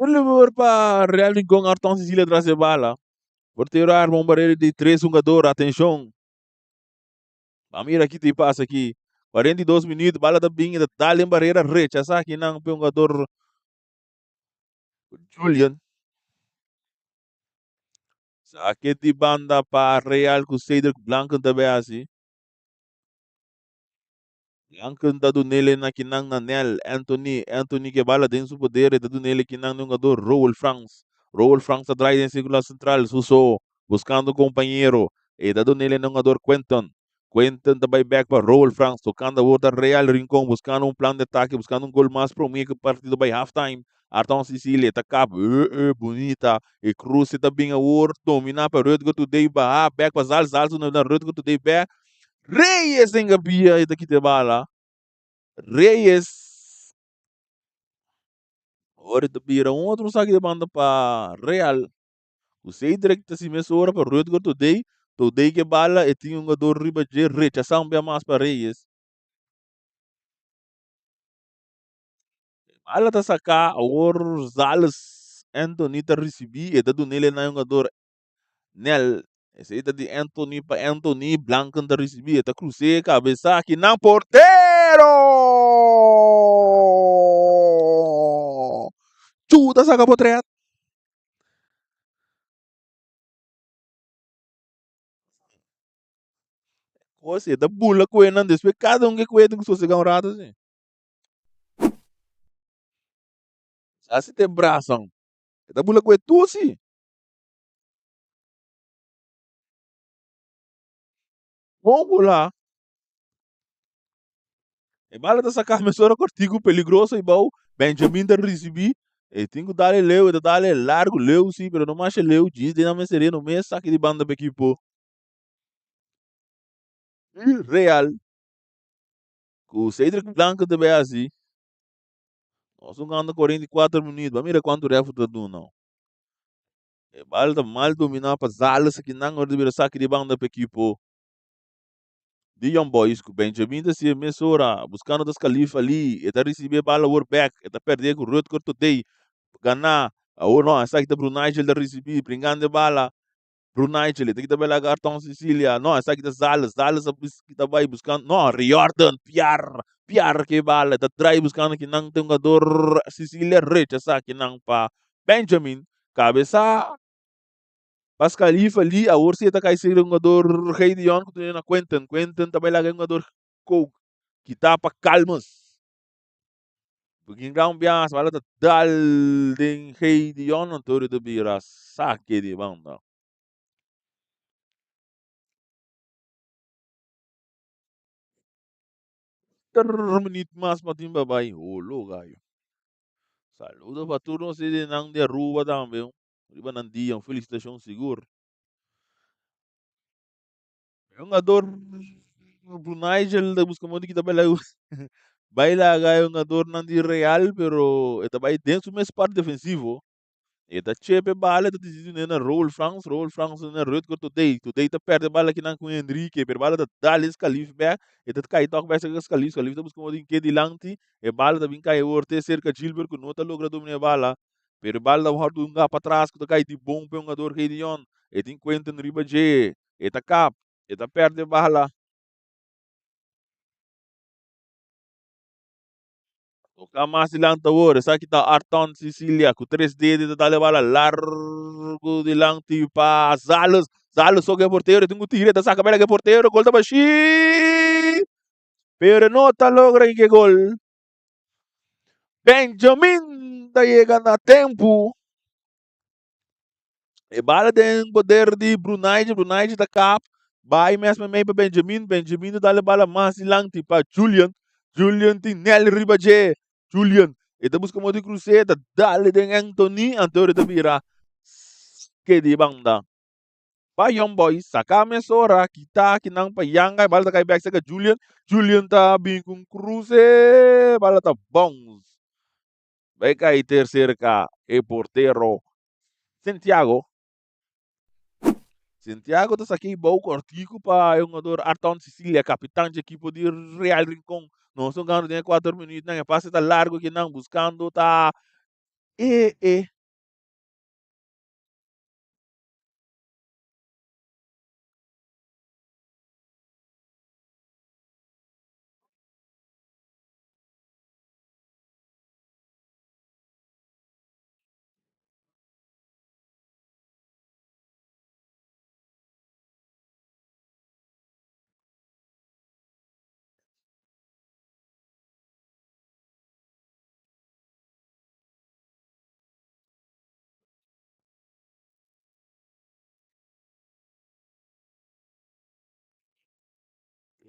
Un liber pa Real Rincon Arton Cecilia tras e bala. Portero arma un barrera di tres hungador. Atencion. Ba mira ki ta pasa aki. 42 minuut, bala ta bin, ta dal den barrera, rechasa akinan pe hungador Julian. Sake di banda pa Real ku Cedric Blanken ta bay hasi. Blanken ta dunele na kinan na Nel Anthony. Anthony ke bala den su poder, e ta dunele kinan na hungador Roel Frans. Roel Frans ta draai den sirkulo sentral, su so, buskando kompañero. E ta dunele na hungador Quentin. Quentin ta bai bek pa Roel Frans, tokando awor ta Real Rincon, buskando un plan di atake, buskando un gol mas prome ku partido bai halftime. Arton Cecilia ta kap bunita e kruse ta bin awor domina pa Rutger Today baha bek pa Zals Zals na Rutger Today bek Reyes den gabia e ta kita e bala Reyes ora ta bira un otro saki de banda pa Real ku Cedric ta si mesora pa Rutger Today Today ke bala e tin un jugador riba dje rechasa un bia mas pa Reyes. Bala ta saká awor Zales Anthony ta risibí e ta dun'é na e hungador Nel. Esei ta di Anthony pa Anthony Blanken ta risibí e ta krus'é kabesa aki nan portero! Chu ta saka potret. Kos e ta bula ku e nan despues kada un ke kue tin ku sosegá un rato si. Sa si te brasan. E ta bula ku e tur si. Bon bula. E bala ta saka mesora kortiku peligroso i bou. Benjamin ta risibí. E tin ku dale leu, e ta dale largu leu si, pero no masha leu. Djis den nan mester no mes saki di banda pa ekipo Real. Ku Cedric Blanco ta bay hasi. Nos un gana 44 minuut. Ba mira kuantu ref ta duna. E bal ta mal dominá pa Zales aki nan ora ta bira saki di banda pa ekipo di Young Boys ku Benjamin ta sigue mesora buskando ta Scalif ali. E ta risibi e bal awor bek. E ta perde ku Rutger Todey. Gana. Awor no esaki ta Brunijel ta risibi bringando e bala. Brunijel, ta kita bai laga Arton Sicilia. No, esaki ta Zales. Zales a kita bai buscando. No, Riordan, Piar. Piar ke bala. Ta drai buscando ki nan tin jugador Sicilia rechasa ki nan pa Benjamin. Cabeza Pascal Ifa li. Awor si ta kai ser jugador Gideon ku na Quentin. Quentin ta bai laga jugador Coke. Kita pa Calmas. Begin gran bias, bala ta dal den Gideon, anto ta bira sake di banda. Minuut mas pa tin babay. Holo gallo. Saludo pa tur nos nan di Aruba tambe. Riba nan dia, un felicitacion sigur. Hungador Brunijel ta busca modo kita baila baila aga e hungadornan di Real pero e ta bai den su mes part defensivo. E ta chepe bala e ta decidi na Raul Frans, Raul Frans na Rutger Todey, Todey ta perde bala kinan ku Enrique pero bala ta dal e Scalif bek e ta kai tok bek serka Scalif, Scalif ta busca modo di ke dilanti e bala ta bin kai awor te serka Gilbert ku no ta logra domina e bala pero e bala ta wòrdu hunga patras ku ta kai di bon pa e hungador Gideon e tin Quentin riba dje. E ta kap, e ta perde bala. Toka mas dilanti awor. Esaki ta Arton Sicilia ku tres dede ta dale bala largu dilanti pa Zales. Zales toka e portero, e tin ku tira, e ta saka bala ke portero, gol ta bashí. Pero no ta logra ke gol. Benjamin ta yega na tempu. E bala den poder di Brunei, Brunei ta kap, bai mes meimei pa Benjamin, Benjamin ta dal e bala mas dilanti pa Julian, Julian tin Nel riba dje, Julian e ta buska modo di krus'é, ta dal den Anthony, Anthony ta bira ske di banda pa Young Boys, saka mesora, kita kinan pa Yanga, e bala ta kai bek serka Julian, Julian ta bin ku un krus'é, bala ta bounce. Bai kai ter serka e portero Santiago. Santiago ta saki bou kortiku pa e hungador Arton Sicilia, kapitan dje ekipo di Real Rincon. Nos ta hungando den e kuater minuutnan, e pase ta largu kinan buskando ta e e.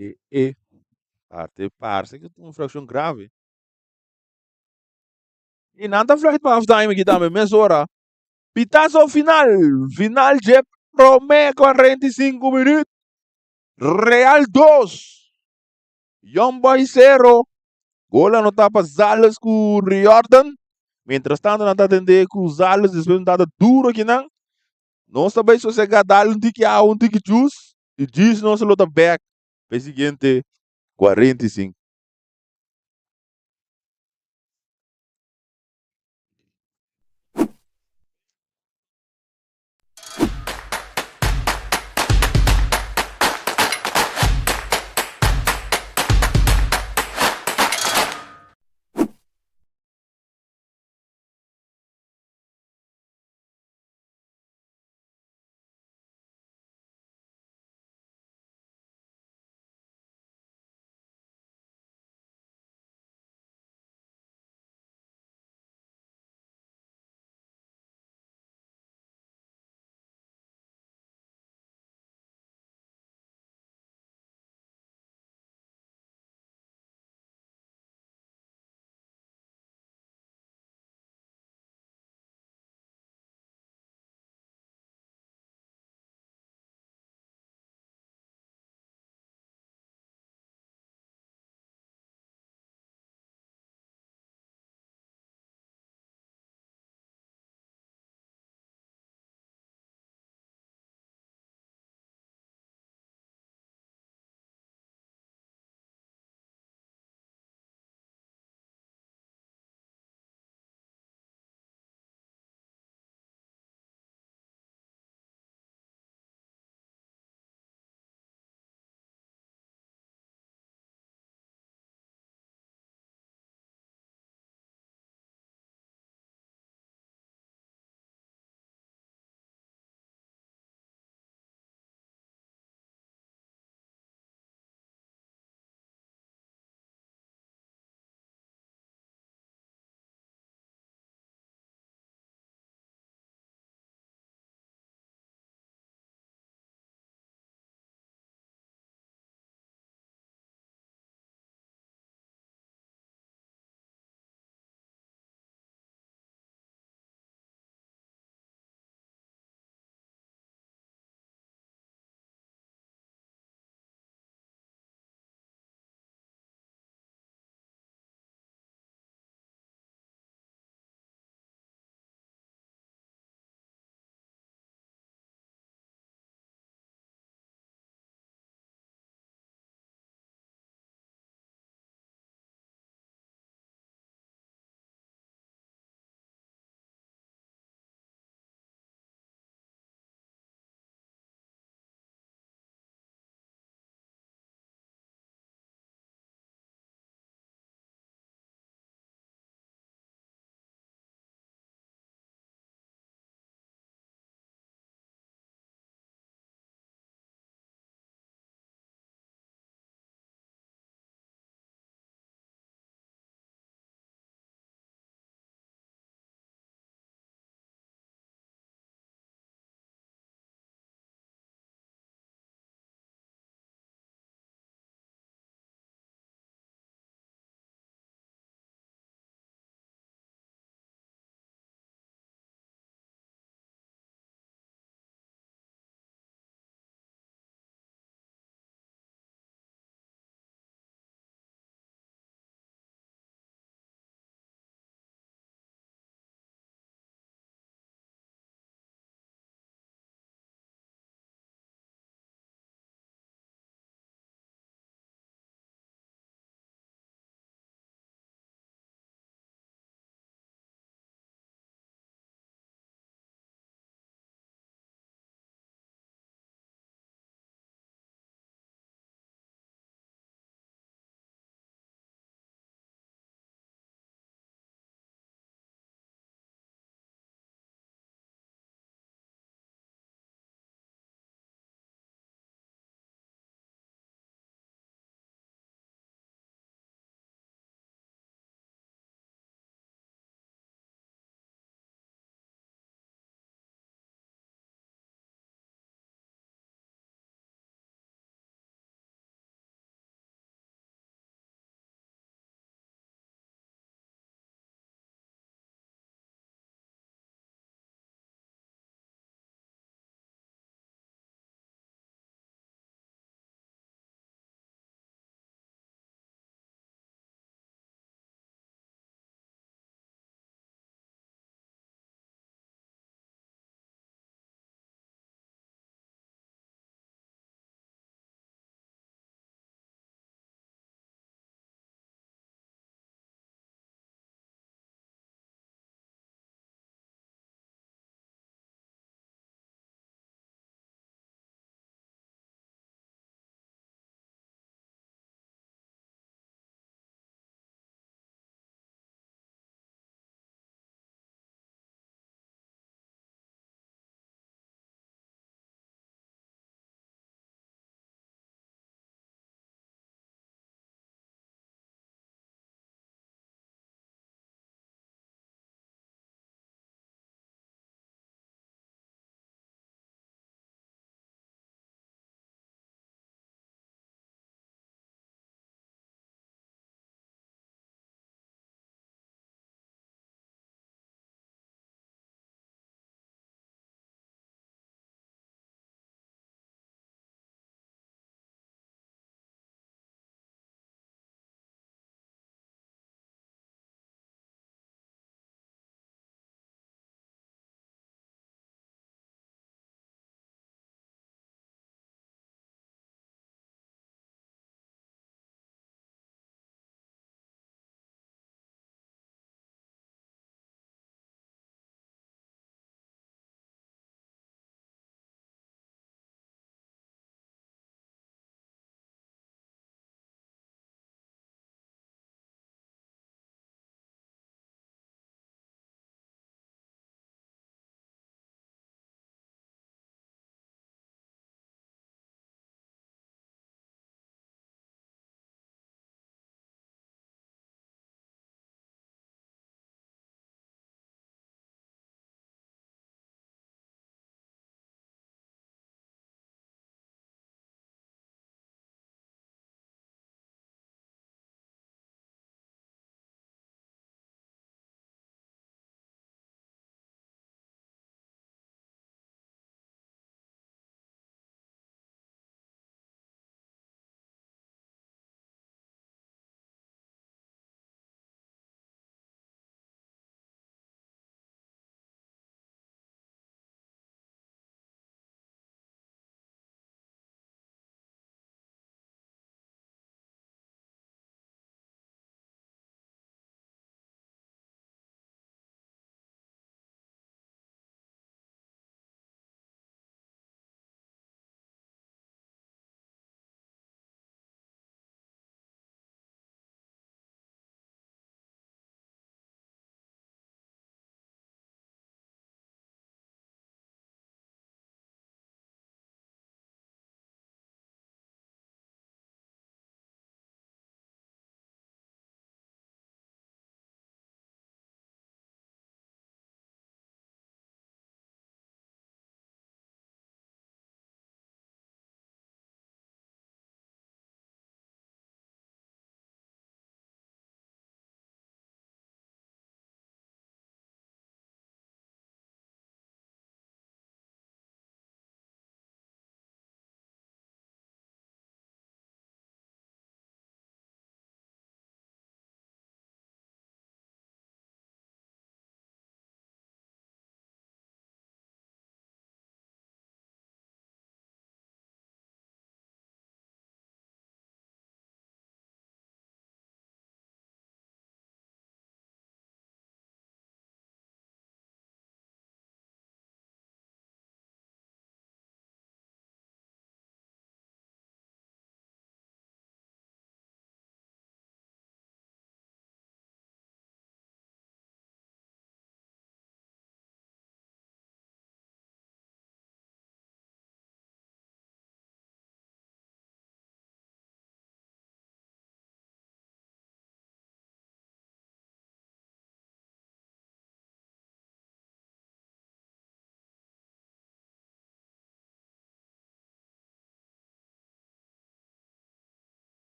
E e parte parse ku ta un infrakshon grave. I nan ta fluit pa halftime aki tambe mesora. Pitazo final, final dje prome 45 minuut. Real 2, Young Boys 0. Gol anotá pa Zales ku Riordan. Mientras tanto nan ta atendé ku Zales despues un dada duro akinan. Nos ta bai sosegá dal un tiki awa, un tiki juice i djis nos lo ta bek pa e siguiente 45.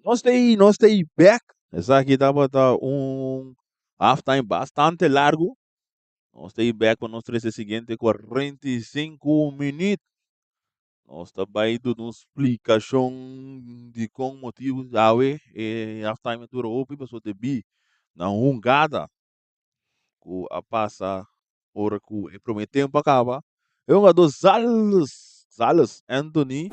Nos ta ei, nos ta ei bek. Esaki tabata un halftime bastante largu. Nos ta ei bek pa nos trese siguiente 45 minuut. Nos ta bai duna un splikashon di kon motibu awe e halftime a dura hopi pasobra debí na un hungada ku a pasa ora ku e promé tempu a kaba. E hungadó Zales, Zales Anthony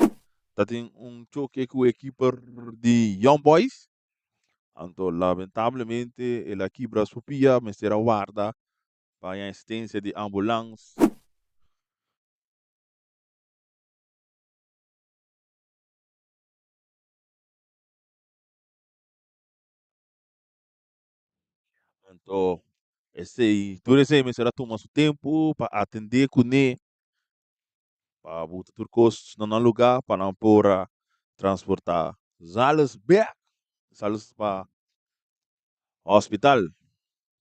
ta tin un choke ku e keeper di Young Boys. Anto lamentablemente el a kibra su pia, mester a warda pa haña asistencia di ambulans. Anto esei, tur esei mester a tuma su tempu pa atendé kuné, pa buta tur kos na nan lugá pa nan por a transportá Zales bèk, Zales pa hospital.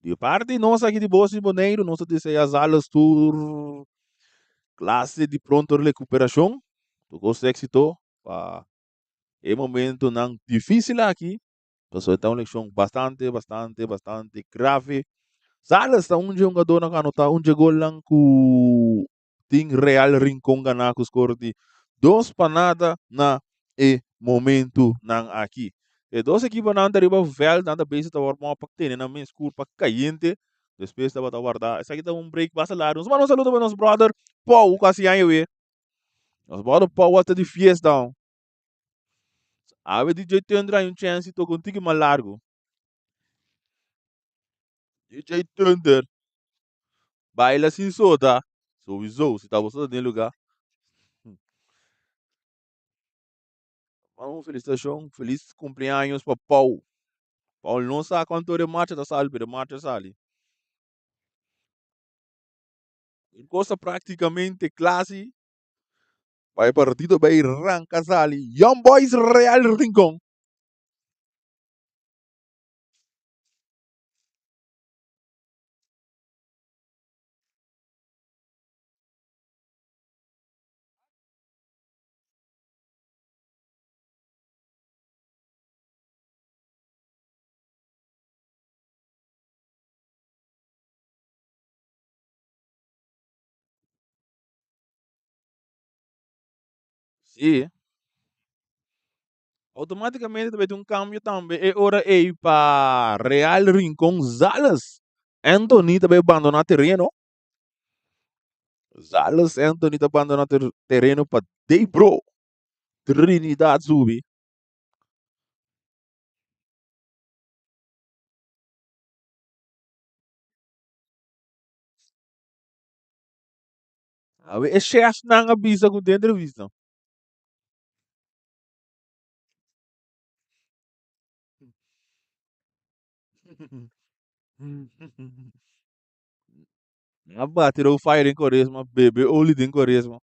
Di parti nos aki di Bos di Boneiru nos ta deseá Zales tur klase di pronto rekuperashon, tur kos éksito pa e momentonan difísil aki. Pasobra ta un lekshon bastante, bastante, bastante grave. Sales ta un dje hungadornan ku anotá un dje golnan ku tin Real Rincon ganá ku skor di 2-0 na e momentunan aki. E dos ekiponan ta riba vèlt, nan ta bezig ta wòrdu pa tene nan mes kurpa kayente. Despues tabata wardá. Esaki ta un break basta largu. Nos manda un saludo pa nos bròder Pau ku hasi aña awe. Nos bròder Pau a ta di fiesta. Awe DJ Thunder hay un chance di toca un tiki mas largo. DJ Thunder baila sin sota. Sowieso, si ta bo sota den lugar. Un felicitacion, feliz cumpleaños pa Pau. Pau no sa cuanto de marcha ta sali, pero marcha sali. Un cosa prácticamente clase. Bai partido bai ranka sali. Young Boys Real Rincon. Sí. Automáticamente ta mete un cambio tambe e ora ei pa Real Rincon Zales. Anthony ta bay bandona terreno. Zales Anthony ta bandona terreno pa Debro Trinidad subi. Awe e chefnan a bisa ku den entrevista. A bati rou fire den koresma, bebe oli den koresma.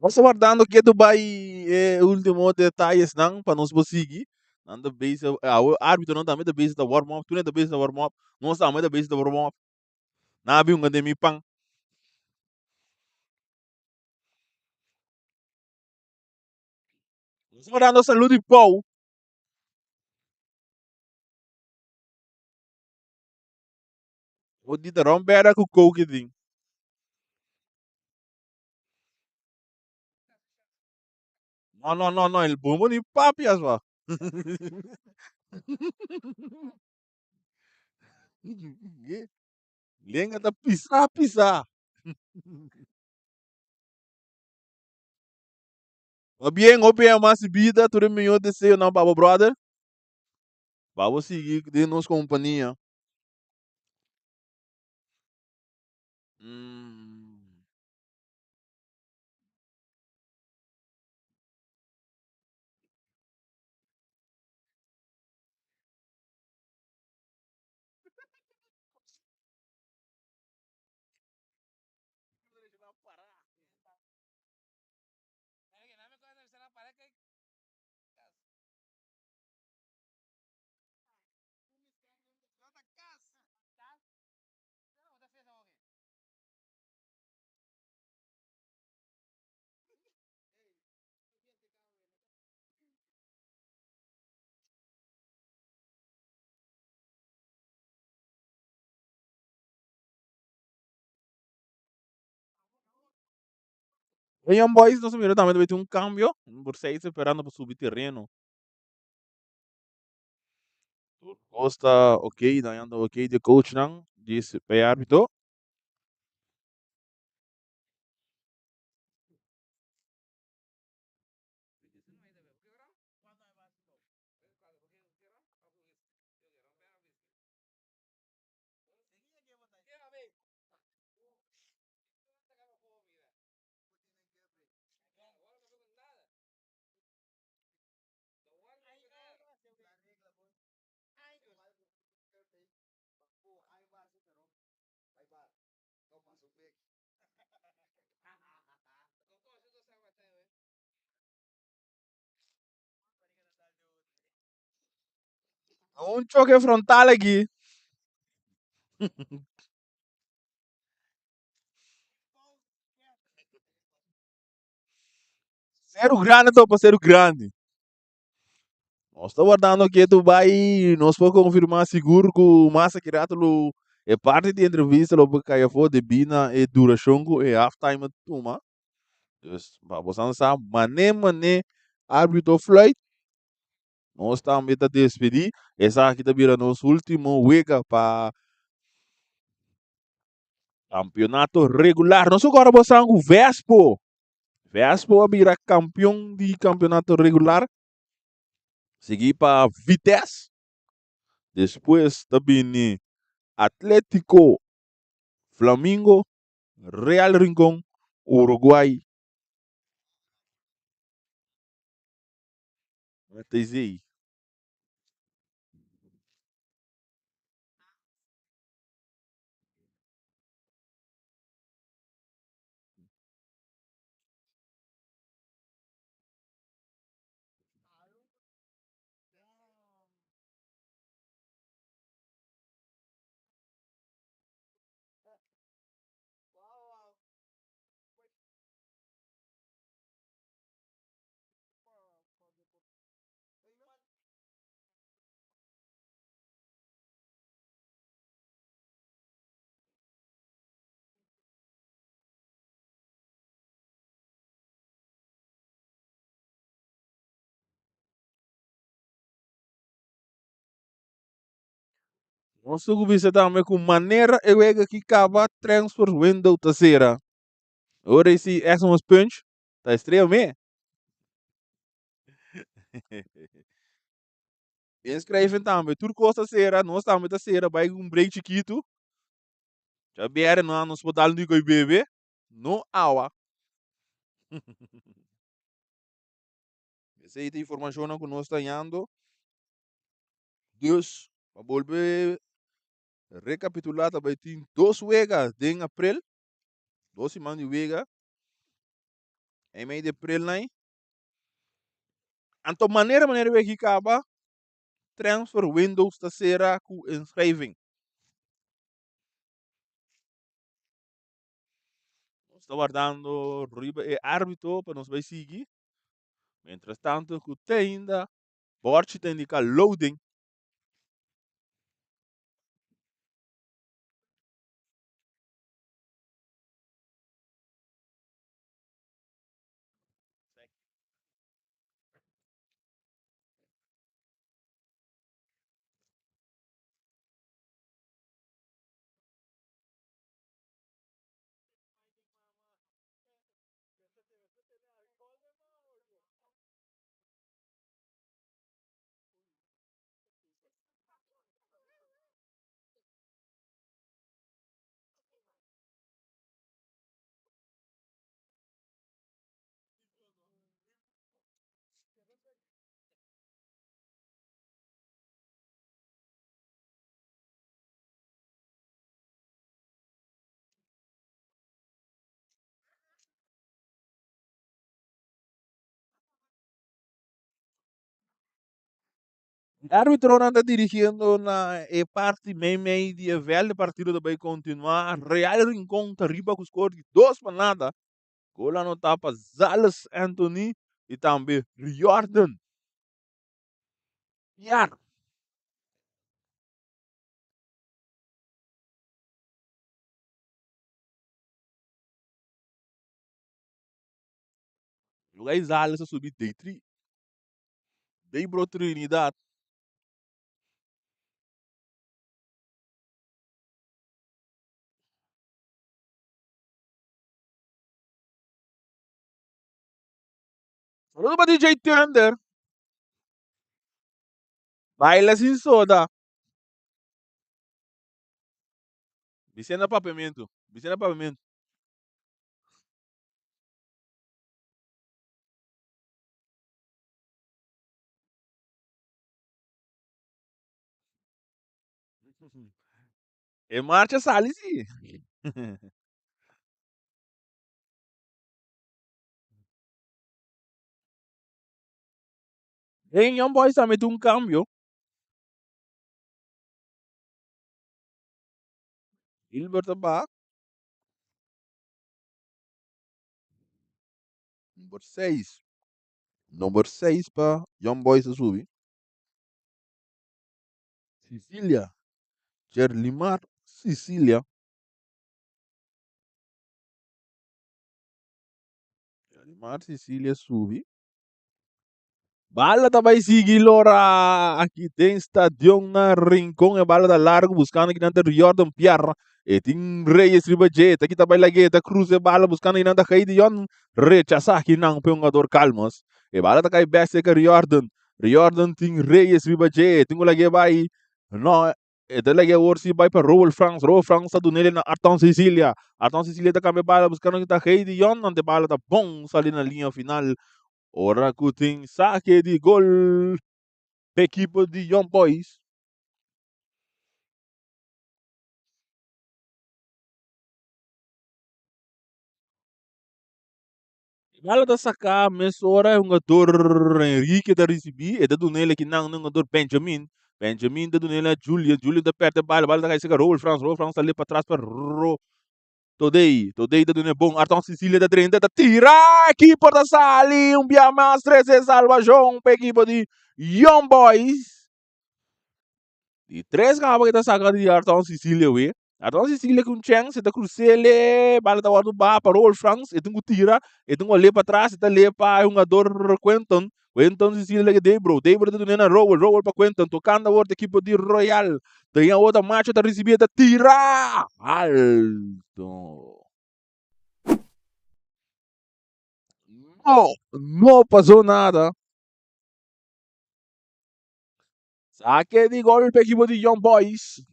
Nos ta wardando ketu bai e ultimo detayesnan pa nos por sigui. Nan ta bezig, awe arbitonan tambe ta bezig ta warm up, tur hende ta bezig ta warm up, nos tambe ta bezig ta warm up. Nan a bin hunga den mi pan. Nos ta wardando salud di Pau. Bo di ta ron bera ku koke tin. No, no, no, no, el bombo ni papias va. Lenga ta pisa, pisa. Va bien, hopi ama si bida, tur e mihor deseonan pa bo brother. Pa bo sigui den nos kompania. E Young Boys nos a mira tambe ta bay tin un cambio, por seis esperando pa subi tereno. Tur cos ta ok, nan ta ok di e coachnan, di e arbitro. Un choque frontal aki. Seru grande topa seru grande. Nos ta wardando ketu bai nos por konfirmá sigur ku mas aki rato lo e parti di entrevista lo por kai afó debí na e durashon ku e halftime a tuma. Dus pa bosan sa mané mané árbitro fluit nos tambe ta despedí. Esaki ta bira nos último wega pa kampeonato regular. Nos a kòrda bosan ku Vespo Vespo a bira kampeon di kampeonato regular. Sigui pa Vitesse. Despues ta bini Atletico, Flamingo, Real Rincon, Uruguay. ATZ. Nos ta cuminsa tambe cu manera e wega ki caba transfer window ta cera. Ora y si Exmos Punch ta estrella me. Inschrijven tambe. Tur cos ta cera. Nos tambe ta cera. Bai un break chiquito. Djabièrnè no nos por dal un bebe. No awa. Esei ta informashonnan ku nos ta hañando. Dus, pa bolbe rekapitulá ta bai tin dos wega den aprel. Dos siman di wega. Meimei di april nai. Anto manera manera weki kaba, transfer windows ta sera ku inschrijving. Nos ta wardando riba e arbitro pa nos bai sigui. Mientras tanto ku te ainda bòrchi ta indiká loading. Arbitronan ta dirigiendo na e parti meimei di e veld. E partido ta bay continua. Real Rincon ta riba cu score di 2-0. Gol anota pa Zales Anthony y tambe Riordan Piar. Lugar y Zales a subi D3. Debro Trinidad. Saludo pa DJ Thunder. Baila sin soda. Bisena papiamento. Bisena papiamento. E marcha sali si. Den Young Boys a mete un cambio. Gilbert a baha. Number 6. Number 6 pa Young Boys a subi. Sicilia. Jerlimar Sicilia. Jerlimar Sicilia subi. Bala ta bai sigui Lora aki den stadion na Rincon. E bala ta largo buscando aki nan ta Riordan Pierre. E tin Reyes riba dje. Ta kita bai lag'é. Ta cruza e bala buscando aki nan ta Heidi Yon. Rechasa aki nan pe hungador Calmas. E bala ta kai bek cerca Riordan. Riordan tin Reyes riba dje. Tin ku lag'é bai. No, e ta lag'é awor si bai pa Roel Frans. Roel Frans ta dun'é na Arton Cecilia. Arton Cecilia ta cambia bala buscando aki ta Heidi Yon. Ante bala ta bon sali na linea final. Ora ku tin sake di gol p'e ekipo di Young Boys. E bala ta saka mesora e hungador Enrique ta risibí, e ta dun'el ekinan na hungador Benjamin. Benjamin ta dun'el na Julian, Julian ta pèrdè bala, bala ta kai serka Roel Frans, Roel Frans ta lep patras pa Ro. Todei, Todei ta duna e bon, Arton Sicilia ta drenta, ta tira, ekipo ta sali un bia mas, trese salvacion pa ekipo di Young Boys. Di tres kaba ke ta saka di Arton Sicilia we. Arton Sicilia ku un chance, e ta cruzele, bala ta wordo baha pa Roel Frans, e tin ku tira, e tin ku le pa tras, e ta le pa e hungador Quentin, Quentin Sicilia lege Debro, Debro ta duna na Roel, Roel pa Quentin, tocando awor ta ekipo di Royal. Den awor ta Macho ta ricibi e ta tira alto. No, no pasó nada. Saque di gol pa ekipo di Young Boys.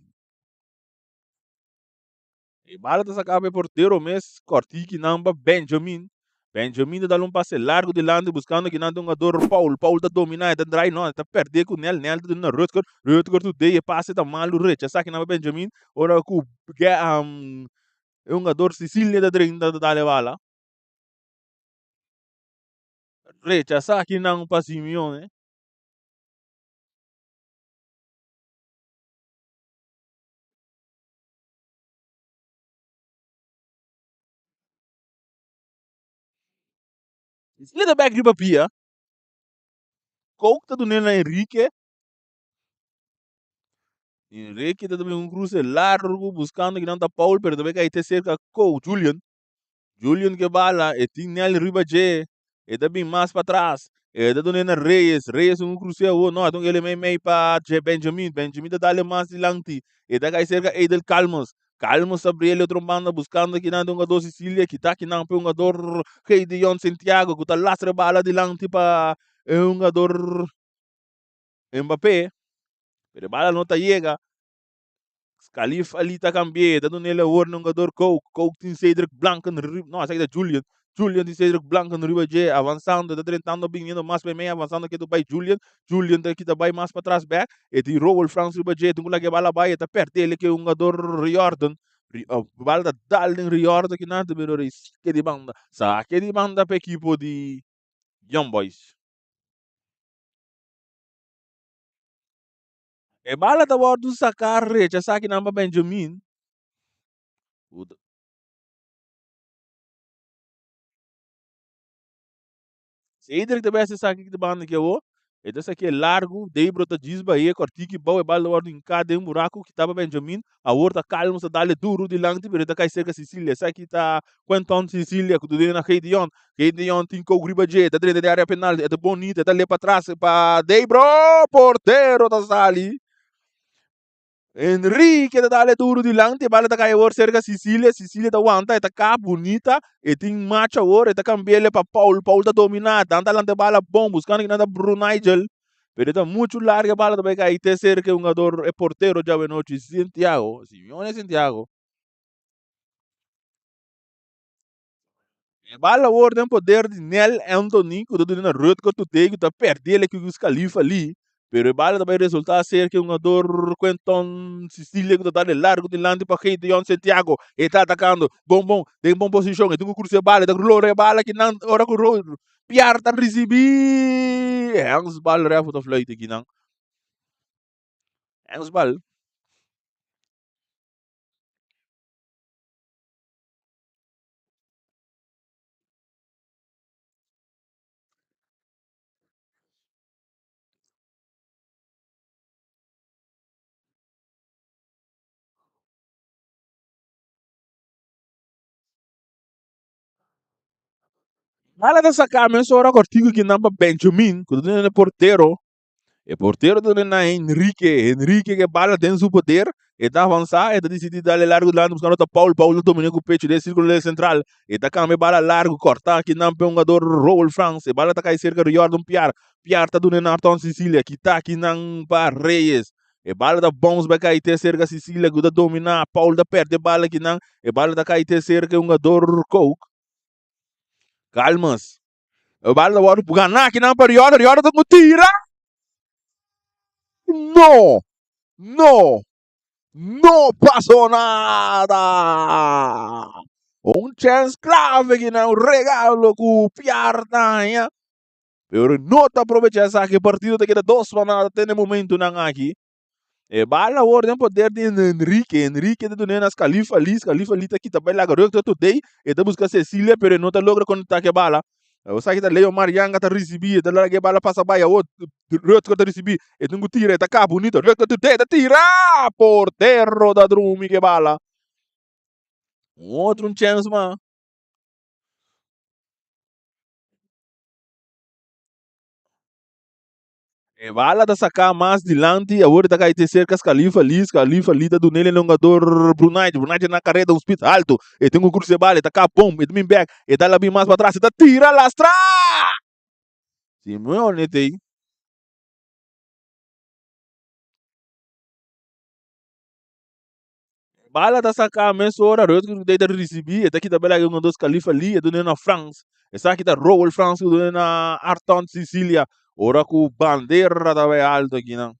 E bala ta saca pa e portero mes, cortiki nan pa Benjamin. Benjamin ta dal un pase largo dilanti buscando kinan ta hungador Paul. Paul ta domina, e ta draai no, e ta perde cu Nel. Nel ta duna na Rutger. Rutger tu dey e pase ta malo, rechaza kinan pa Benjamin. Ora cu e hungador Cecilia ta drenta ta dal e bala. Rechasá kinan pa Simeone. Cecilia ta bek riba pia. Kook ta dun'é na Enrique. Enrique ta duna un cruce largo buscando kinan ta Paul, pero ta bay cay te cerca Kook, Julian. Julian ke bala, e tin Nel riba dje, e ta bin mas patras, e ta dun'é na Reyes, Reyes un cruce awor, no, a dun ele mei mei pa dje Benjamin, Benjamin ta dale mas dilanti, e ta cay cerca Edel Calmes, Calmes ta bria el otro banda buscando kinan di hungador Cecilia, kita kinan pa e hungador Gedeon Santiago cu ta lastra e bala dilanti pa e hungador Mbappé, pero e bala no ta yega. Scalif Ali ta cambi'é, ta dun'é awor na hungador Kouk. Kouk tin Cedric Blanken riba, no, esaki ta Julian. Julian tin Cedric Blanken riba dje, avansando, ta drentando, biniendo mas pa e mei, avansando ketu bai Julian. Julian ta kita bai mas patras bek. E tin Roel Frans riba dje, tin ku laga e bala bai, e ta pèrdè el ke hungador Riordan. Bala ta dal den Riordan kinan, ta bira ora sake di banda. Sake di banda pa ekipo di Young Boys. E bala ta wòrdu saká rechasá kinan pa Benjamin. Cedric ta bes esaki ki ta banda aki awor. E ta saké largu, Debro ta djis bah'é, kòrtiki bou, e bala ta wòrdu hinká den buraku kitá pa Benjamin. Awor ta kalmu, ta dal e duru dilanti, pero e ta kai serka Sicilia. Esaki ta Quenton Sicilia ku ta den na Gedeon. Gedeon tin kou riba dje, e ta drenta den area penal, e ta bonita, e ta lep patras pa Debro! Portero ta sali. Enrique ta dal e duru dilanti, e bala ta kai awor serka Sicilia. Sicilia ta wanta, e ta kap bunita, e tin macho awor, e ta kambi'el pa Paul. Paul ta dominá, dan ta lanta e bala bon, buskando kinan ta Brunijel. Pero e ta muchu larga e bala ta bai kai te serka e hungador, e portero djawe nochi, Santiago, Simeone Santiago. E bala awor den poder di Nel Anthony ku ta duna na Rutger Today ku ta pèrdè el ku Khalifa Lee. Pero e bala ta bai resultá serka e hungador Quenton Cecilia ku ta dal e largu dilanti pa Gedeon Santiago. E ta atakando bon bon den bon posishon. E tin ku krusa e bala, e ta lora e bala kinan ora ku Piar ta risibí. Handsbal ref ku ta fluit akinan. Handsbal. Bala ta saká mesora kòrtiku kinan pa Benjamin ku ta duna na e portero. E portero ta duna na Henrique. Henrique ke bala den su poder. E ta avansá, e ta disidí dal e largu dilanti buskando ta Paul. Paul ta dominá ku pechu den sírkulo del sentral. E ta kambia e bala largu, kòrtá kinan pa e hungador Roel Frans. E bala ta kai serka di Jordan Piar. Piar ta duna na Arton Sicilia. Kitá kinan pa Reyes. E bala ta bounce bai kai te serka Sicilia ku ta dominá. Paul ta pèrdè e bala kinan. E bala ta kai te serka e hungador Kouk. Calmas. E bala ta wòrdu ganá kinan pa Riordan. Riordan ta ku tira! No! No! No pasó nada! Un chèns klave kinan, un regalo ku Piar ta haña. Pero no ta aprovechá esaki. E partido ta keda 2-0 te na e momentunan aki. E bala awor den poder di Enrique. Enrique ta dun'é na Scalifa Lee. Scalifa Lee ta kita bai laga Rutger Today. E ta buska Cecilia pero e no ta logra conecta ku e bala. Esaki ta Leo Marianga ta ricibi. E ta laga e bala pasa bai. Awor Rutger ta ricibi. E tin ku tira. E ta kaba bunito. Rutger Today ta tira! Portero ta drumi ku e bala. Un otro un chens mas. E bala ta saká mas dilanti, awor e ta kai te serka Scalifa Lee, Scalifa Lee ta dun'el e longador Brunait, Brunait na kareda un speed alto, e tin ku krusa e bala, e ta kap bom, e ta bin bek, e ta la bin mas patras, e ta tira lastra! Simeone t'ei. Bala ta saká mesora, Rutger Goede ta risibí, e ta kita bela un dos Khalifa Lee, e dun'é na Frans. Esaki ta Roel Frans ku dun'é na Arton Sicilia. Ora ku bandera ta bai alto akinan.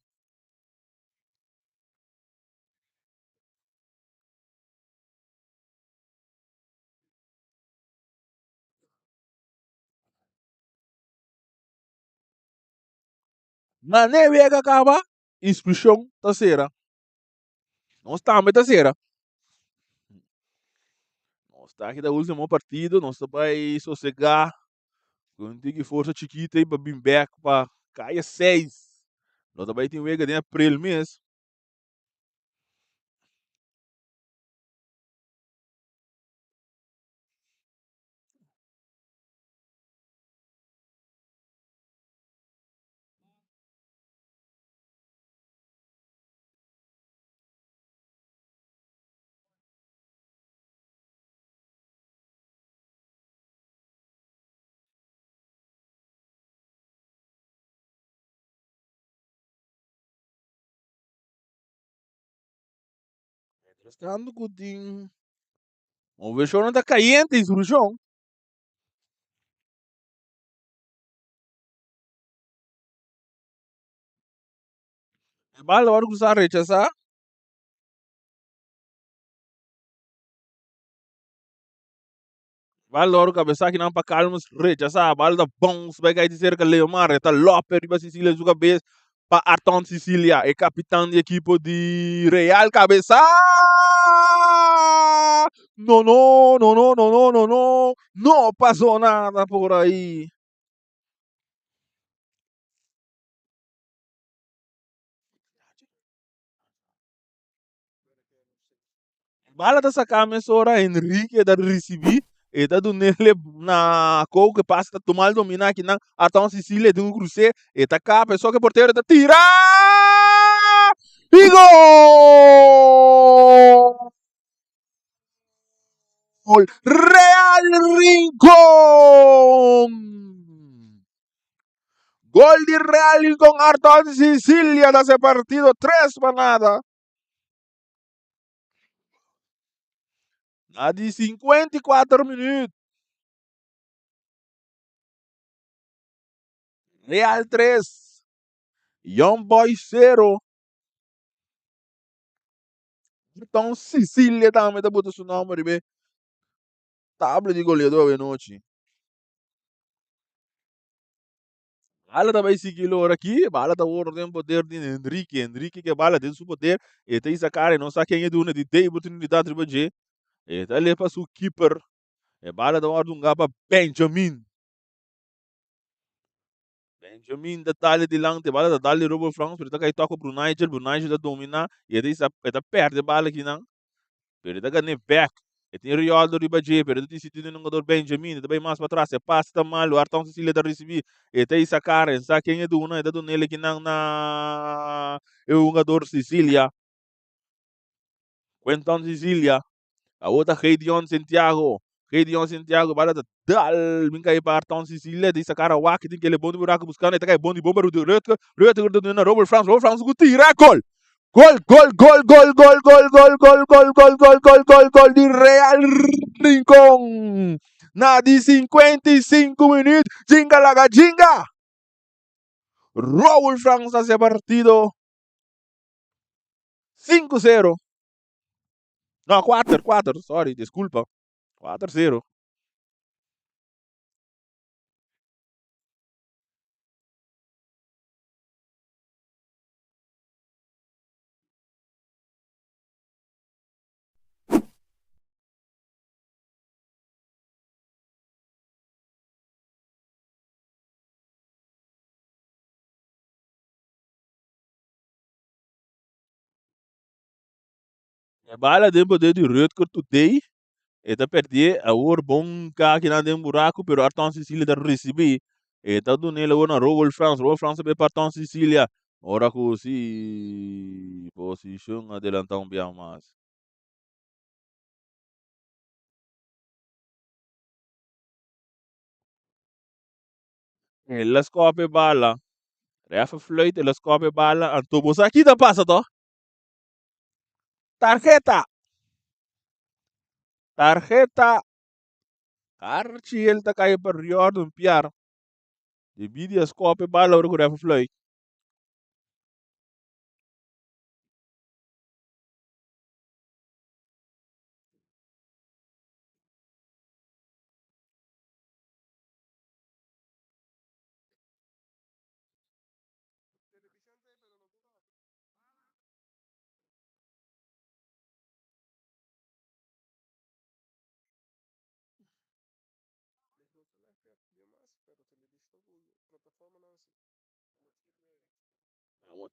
Mane wega kaba, inskripshon ta sera. Nos tambe ta sera. Nos ta aki ta último partido, nos ta bai sosegá ku un tiki forsa chikito ei pa bin bèk pa kaya seis. Lo ta bai tin wega den aprel mes. Mientras tanto ku tin moveshonnan ta kayente instrukshon. E bala ora ku sa rechasá. Bala ora kabesa kinan pa Calmes rechasá. Bala ta bounce bai kai di serka Leomar. E ta lope riba Cecilia su kabes pa Arton Cecilia, e kapitan di ekipo di Real kabesá! No no no no no no no no no pasó nada por ahí. Bala ta saká mesora, Henrique ta risibí, e ta dun'é na Koke, pase ta tuma al dominá akinan, Arton Cecilia tin ku krus'é, e ta kapa, e soke portero ta tira! I gol! Real Rincon! Gol di Real Rincon, Arton Cecilia ta hasi partido 3-0. Na di 54 minuut. Real 3, Young Boys 0. Arton Cecilia tambe ta bota su nomber riba e tabla di goleador awe nochi. Bala ta bai sigui lora aki, bala ta worde den poder di Henrique. Henrique ke bala den su poder, e ta isa kara, e no sa ken e duna di dei oportunidad riba dje. E ta le pa su keeper. E bala ta worde hunga pa Benjamin. Benjamin ta dale dilanti, e bala ta dale Robert Frans, pero ta kai toka Brunijel, Brunijel ta domina, y e ta isa, e ta perde bala akinan. Pero e ta gan'é bek. E tin Rioldo riba dje, pero e ta disidi den hungador Benjamin. E ta bai mas patras. E pase ta malu. Arton Cecilia ta risibí. E ta hisa kara. E sa ken e duna. E ta dun'el ekinan na e hungador Cecilia. Quenton Cecilia. Awor ta Gideon Santiago. Gideon Santiago bala ta dal bin kai pa Arton Cecilia. E ta hisa kara wak. E tin kele bon di buraku buskando. E ta kai bon di bomba Rutger. Rutger ta duna na Robert Frans. Robert Frans ku tira gol! Gol, gol, gol, gol, gol, gol, gol, gol, gol, gol, gol, gol, gol, gol di Real Rincon. Na di 55 minuut, jinga laga jinga. Raul Frans hace partido 5-0. No, 4, 4, sorry, disculpa. 4-0. E bala den poder di Rutger Today. E ta perdé awor bon kakinan den buraku, pero Arton Cecilia ta risibí. E ta dun'el awor na Roel Frans. Roel Frans ta bay pa Arton Cecilia. Ora ku si posishon adelantá un bia mas. El a skòp e bala. Ref a fluit, el a skòp e bala. Anto bo sa ki ta pasa tòg? Tarheta! Tarheta! Archiel ta kai pa Riordan Piar. Debí di a skòp e bala ora ku ref a fluit.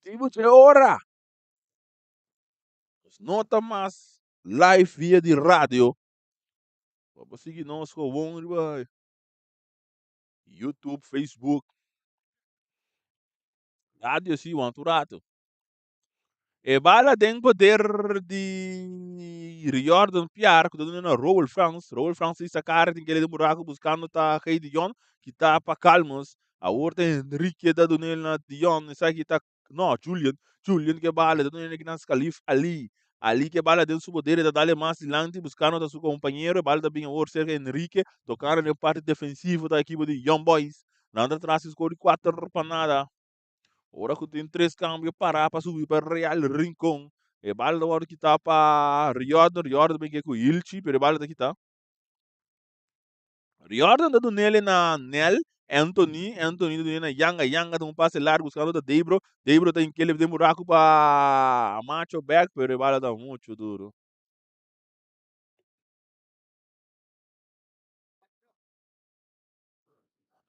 Motibu dje ora nos no ta mas live via di radio. Bo por sigui nos gewoon riba YouTube, Facebook. Radio si want un rato. E bala den poder di Riordan Piar ku ta duna na Roel Frans. Roel Frans ta sakar tin kere den buraku buskando ta Gey Dion kita pa Calmos. Awor ta Enrique ta dun'el na Dion esaki ta no Julian. Julian ke bala ta dun'el na Scalif Ali. Ali ke bala den su poder e ta dale mas dilanti buskando ta su kompañero. E bala ta bin awor serka Enrique tokando den parti defensivo ta ekipo di Young Boys. Nan ta tras di skor di 4-0. Ora ku tin tres kambio pará pa subi pa Real Rincon. E bala ta wòrdu kitá pa Riordan. Riordan ta bin ku Hilchi, pero e bala ta kitá. Riordan ta dun'el na Nel Anthony. Anthony ta dun'el na Yanga. Yanga ta un pase largu buskando ta Debro. Debro ta hink'el den buraku pa Macho bèk, pero e bala ta muchu duru.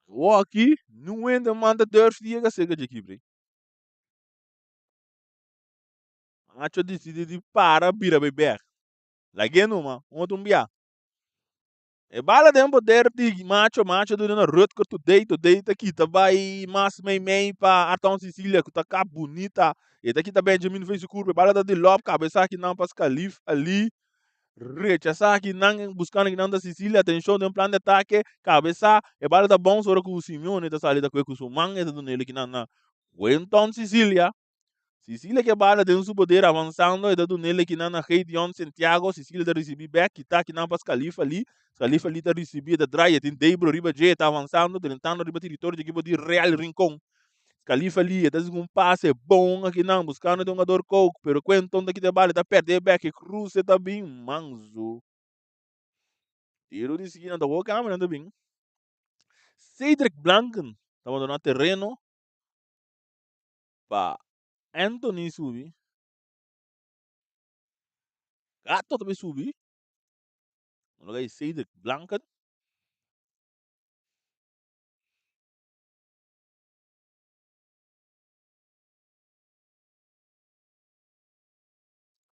Awor aki, niun hende manda durf di yega serka dje kibre. Macho disidi di para bira bay bek. Lag'é numa, un otro un bia. E bala den poder di Macho, Macho duna na Rutger Today, Today ta kita bay mas mei mei pa Arton Cecilia ku ta kap bunita. E ta kita Benjamin fei su kurpa, e bala ta di lòp kabesa akinan pa Scalif Ali. Rechasá akinan buskando akinan ta Sicilia atenshon den plan di atake kabesá e bala ta bounce ora ku Simeone ta sali ta kue ku su man e ta duna el akinan na Wenton Sicilia. Sicilia ke bala den su poder avansando e ta duna el akinan na Geidion Santiago Sicilia ta risibí bek kita akinan pa Scalifa Lee Scalifa Lee ta risibí e ta draai e tin Debro riba dje e ta avansando drentando riba teritorio di ekipo di Real Rincon. Khalifa Lee e ta haci un pase bon akinan buscando di hungador Coke pero Quenton ta kita e bala e ta perde e bek e cruce ta bin manso. Tiro di skina ta wou camera ta bin. Cedric Blanken ta bandona tereno pa Anthony subi. Gato ta bay subi. Na lugar di Cedric Blanken.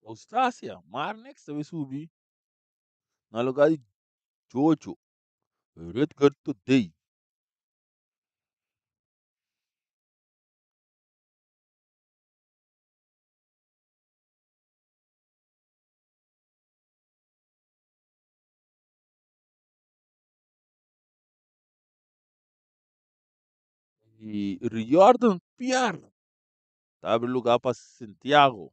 Austrasia, Marnix ta bay subi na lugar di Jojo Rutger Today. Y Riordan Pierre ta abri lugar pa Santiago.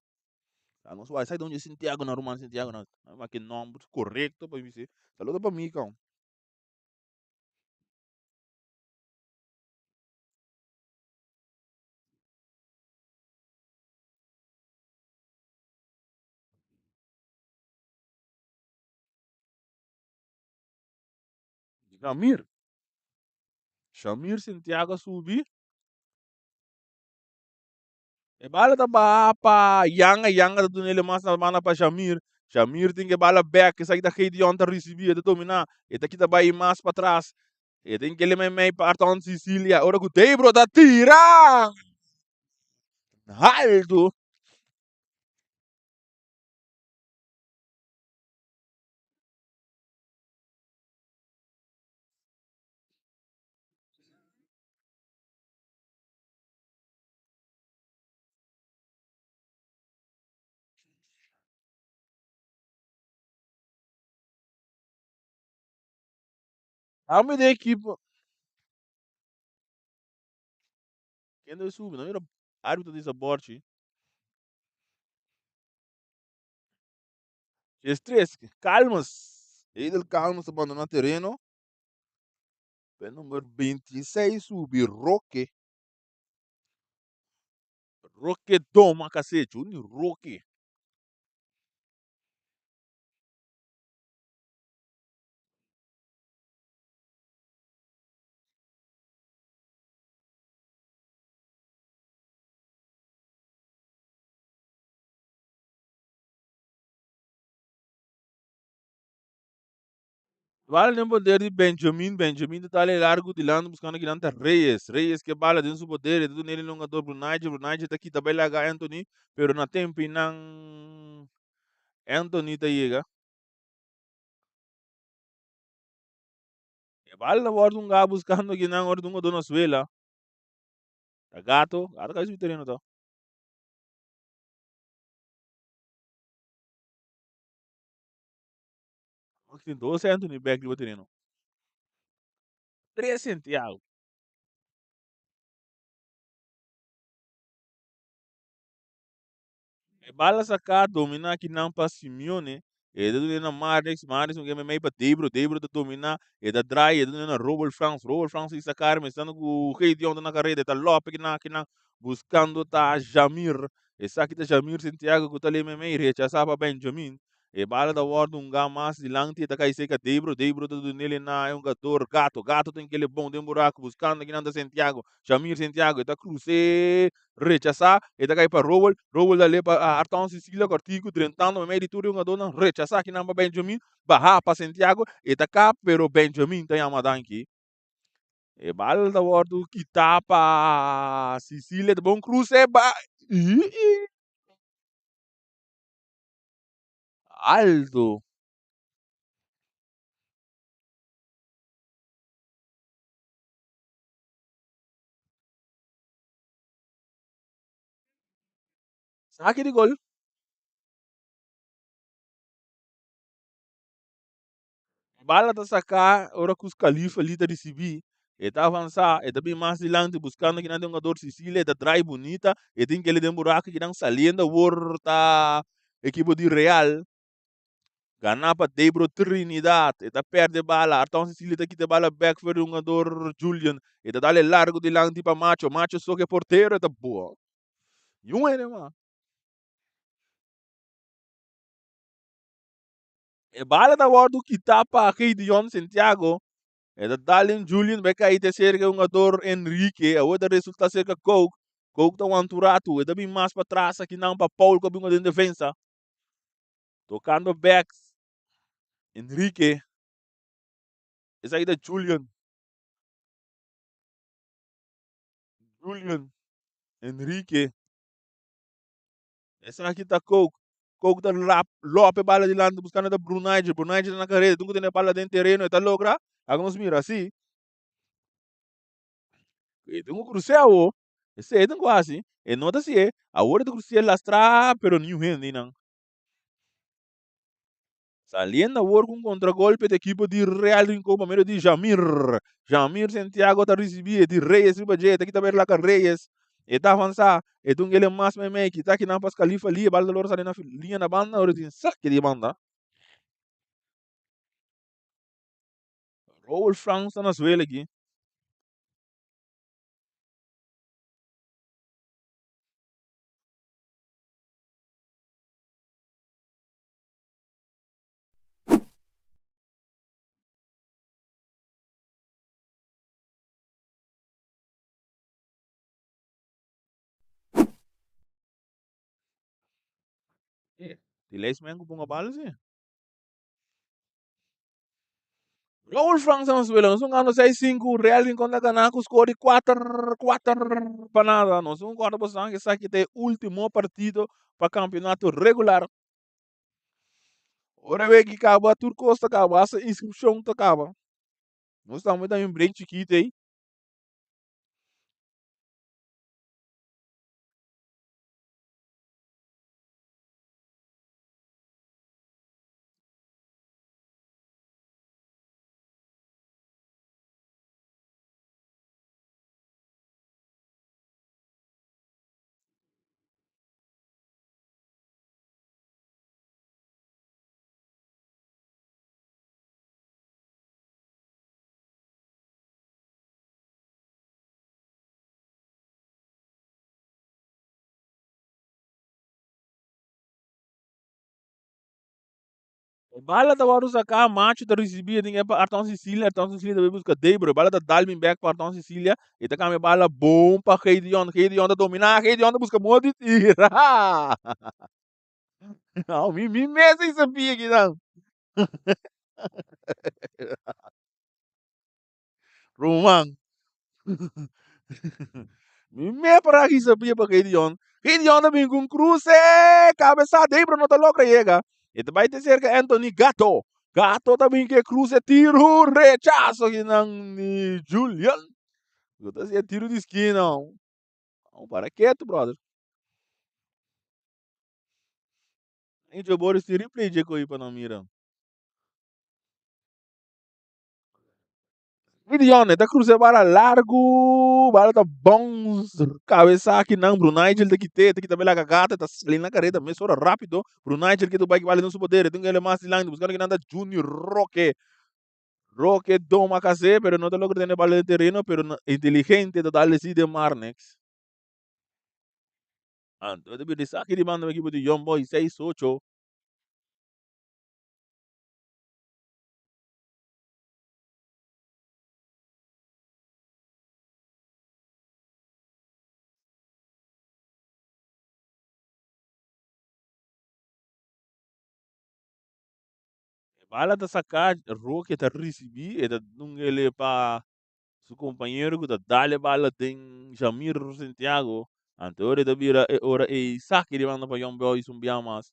A nos wak, sai donde Santiago na ruman Santiago na. Ma ke nomber correcto pa mi Saludo pa mi kan. Jamir. Shamir Santiago a subi. E bala ta baha pa Yanga. Yanga ta duna ele mas na mano pa Shamir. Shamir tin ke bala back. Esaki ta Gideon ta risibi. E ta domina. E ta kita bai mas pa tras. E tin ke le mei pa Arton Sicilia. Ora ku Debro ta tira. Alto. Cambio de equipo. Ken debe subi? No mira árbitro dice Borchi. Estrés, calmas. Edel Calmas abandona terreno. Pe number 26 subi Roque. Roque Doma Casecho, ni Roque. Bala den poder di Benjamin, Benjamin ta dale largu dilanti buskando kinan ta Reyes, Reyes ke bala den su poder e ta dun'el e longador Brunaiche, Brunaiche ta kita bai laga Anthony pero na tempo einan Anthony ta yega. E bala ta wòrdu un ga buskando kinan ora ta un hungador na suela. Ta Gato, Gato kai subi tereno ta. Tin dos Anthony bek riba tereno. Tres Santiago. E bala saká dominá kinan pa Simeone. E ta duna na Marnix, Marnix un game mei pa Debro, Debro ta dominá, e ta draai, e ta duna na Robert Frans, Robert Frans i saká mestando ku Gedeon ta na kareda, e ta lope kinan kinan buskando ta Jamir, esaki ta Jamir Santiago ku ta lei mei rechasá pa Benjamin. E bala ta wòrdu hungá mas dilanti, e ta kai serka Debro, Debro ta dun'el na e hungador Gato, Gato tin kele bon den buraku buskando kinan ta Santiago, Jamir Santiago, e ta krus'é rechasá, e ta kai pa Rowell, Rowell ta lé pa Arton Sicilia, kòrtiku drentando meimei di tur e hungadónan, rechasá kinan pa Benjamin, bahá pa Santiago, e ta kap, pero Benjamin ta yama danki. E bala ta wòrdu kitá pa Sicilia, ta bon krus'é ba Alto. Saki di gol. Bala ta saká ora ku Khalifa Lee ta risibí. E ta avansá, e ta bin mas dilanti buskando kinan den hungador Sicilia, e ta drai bunita, e tin kele den buraku kinan saliendo awor ta ekipo di Real. Ganá pa Debro Trinidad, e ta perde bala, Arton Sicilia ta kita e bala bek for di hungador Julian, e ta dale largu dilanti pa Macho, Macho soke portero, e ta boa. Niun hende mas. E bala ta wòrdu kitá pa Gideon Santiago. E ta dal en Julian bai kai te serka e hungador Enrique. Awor ta resulta serka Kouk. Kouk ta wanta un ratu. E ta bin mas patras akinan pa Paul ku a bin den defensa. Tokando bek Enrique. Esaki ta Julian. Julian. Enrique. Esaki ta Kouk. Kouk ta lap, lop e bala dilanti buskando ta Brunaijer. Brunaijer ta na kareda. Tun ku tene e bala den tereno e ta logra. Laga nos mira si. E tin ku krus'é awo. Esei e tin ku hasi. E no ta hasié. Awor e ta krus'é lastrá pero niun hende einan. Saliendo awor ku un kontragolpe di ekipo di Real Rincon pa medio di Jamir. Jamir Santiago ta risibí e di Reyes riba dje. E ta kita ber laka Reyes. E ta avansá. E ta un gele mas meimei. Kita kinan pas Khalifa Lee. E bal ta lora sali na liña na banda. Ora tin sake di banda. Raul Frans ta na suela aki. Di lees men ku ponga bala si. Raul Frank Venezuela, nos gana 6-5, Real Rincón ta gana ku score di 4, 4 pa nada. Nos un korda bosan esaki ta e último partido pa campeonato regular. Ora weki kaba, tur kos ta kaba, hasta inskripshon ta kaba. Nos tambe ta un break chikito ei. E bala ta wòrdu saká, Macho ta risibí e tin e pa Arton Sicilia, Arton Sicilia ta bai buska Debro, e bala ta dal bin bèk pa Arton Sicilia, e ta kambia e bala bon pa Gedeon, Gedeon ta dominá, Gedeon ta buska modo di tira. Mi mes ei sabia kinan. Ruman. Mi me para aki sabia pa Gideon. Gideon ta bin ku un kruse. Kabesa Debra no ta logra yega. E ta bai te serka Anthony Gato. Gato ta bin ku e kruse tiru rechaso kinan di Julian. Ku ta hasi e tiru di skina. Vamos para ketu, brother. Angel Boris tin replay dje ko'i pa nan mira. Gideon ta cruza e bala largo, bala ta bounce cabeza aki nan, Brunigel ta kite, ta kita bela gata, ta sali na careta mesora rapido, Brunigel ke bai bala den su poder, tin ele mas dilanti buscando kinan ta Junior Roque, Roque doma case pero no ta logra tene bala den tereno pero inteligente ta dal si den Marnix. Anto ta bira esaki di banda ekipo di Young Boys 6-8. E bala ta saká, Roque ta risibí, e ta dung'e pa su kompañero ku ta dal e bala den Jamir Santiago. Anto ora e ta bira e ora ei saki di banda pa Young Boys un bia mas.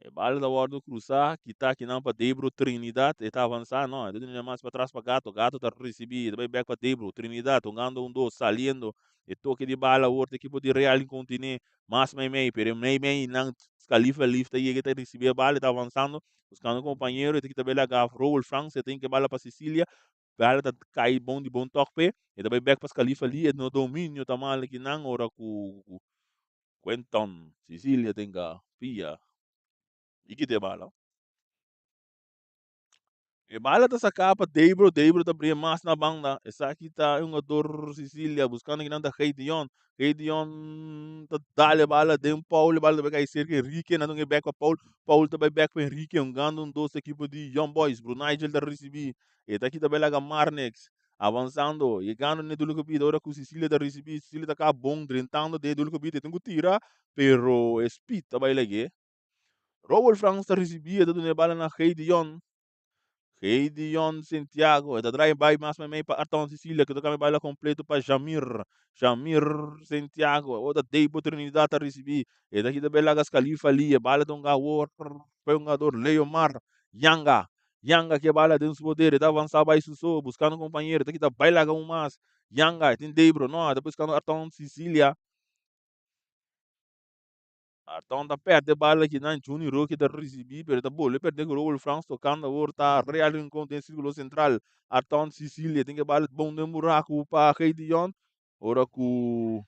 E bala ta wòrdu krusá, kitá kinan pa Debro Trinidad, e ta avansá, no, e ta duna mas patras pa Gato, Gato ta risibí, e ta bai bèk pa Debro Trinidad, hungando un dos, saliendo, e toke di bala awor ta ekipo di Real Incontiné, mas meimei, pero e meimei nan Khalifa Leaf ta yega, e ta risibí e bala, e ta avansando, buskando kompañero, e ta kita bai laga Roel Frans, e ta hinka e bala pa Cecilia, bala ta kai bon di bon tòk p'e, e ta bai bèk pa Khalifa Lee, e no dominio ta mal kinan ora ku Quenton Cecilia tenga pia y kita e bala. E bala ta saká pa Debro, Debro ta bria mas na banda. Esaki ta e hungador Cecilia buskando kinan ta Gideon. Gideon ta dal e bala den Paul, e bala ta bai kai serka Enrique, nan ta bek pa Paul, Paul ta bai bek pa Enrique, hungando un dos ekipo di Young Boys. Brunigel ta risibí, e ta kita bai laga Marnix. Avansando, yegando n'e dulu gebied, ora ku Cecilia ta risibí, Cecilia ta kaba bon drentando den e dulu gebied, e tin ku tira, pero e speed ta bai lag'é. Rowel Frans ta risibí, e ta duna e bala na Geidion. Geidion Santiago, e ta drai bai mas meimei pa Arton Cecilia, ku ta kambia bala kompleto pa Jamir. Jamir Santiago, ora Deibo Trinidad ta risibí, e ta kita bai laga Scalifa li, e bala ta hunga awor pa e hungador Leomar Yanga. Yanga ke bala den su poder, e ta avansa bai su so, buskando kompañero, ta kita bai laga un mas. Yanga, e tin Debro, no, e ta buskando Arton Sicilia. Arton ta perde bala kinan, Juni Roque ta risibi, pero e ta bolbe perde ku Roel Frans tokando awor ta Real Rincon den sirkulo sentral. Arton Sicilia tin ke bala bon den buraku pa Gideon, ora ku.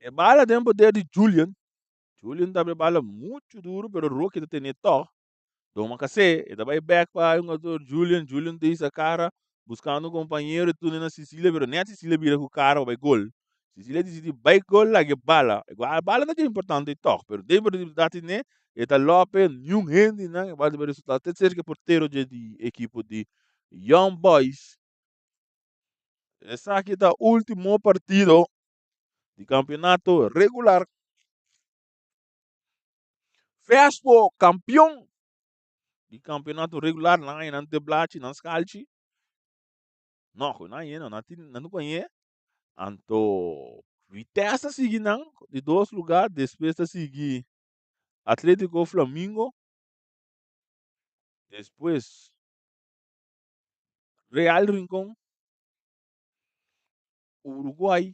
E bala den poder di Julian. Julian ta abri bala mucho duro, pero Rocky ta tene tog. Doma Kase, e ta bai back pa un otro Julian. Julian ta hisa cara, buscando un compañero, e tune na Cecilia, pero net Cecilia bira cu cara pa bai gol. Cecilia decidi bai gol laga e bala. E bala ta importante tog, pero den oportunidad tine, e ta lope niun hende nan, e bala ta bai resulta te cerca e portero dje di ekipo di Young Boys. Esaki ta ultimo partido di campeonato regular. Vespo campeon di campeonato regular nan a nan te blachi nan scalchi. No, ku nan yena, nan tin nan no koñe. Anto Vitesse ta sigui nan di dos lugar, despues ta sigui Atletico Flamingo, despues Real Rincon, Uruguay,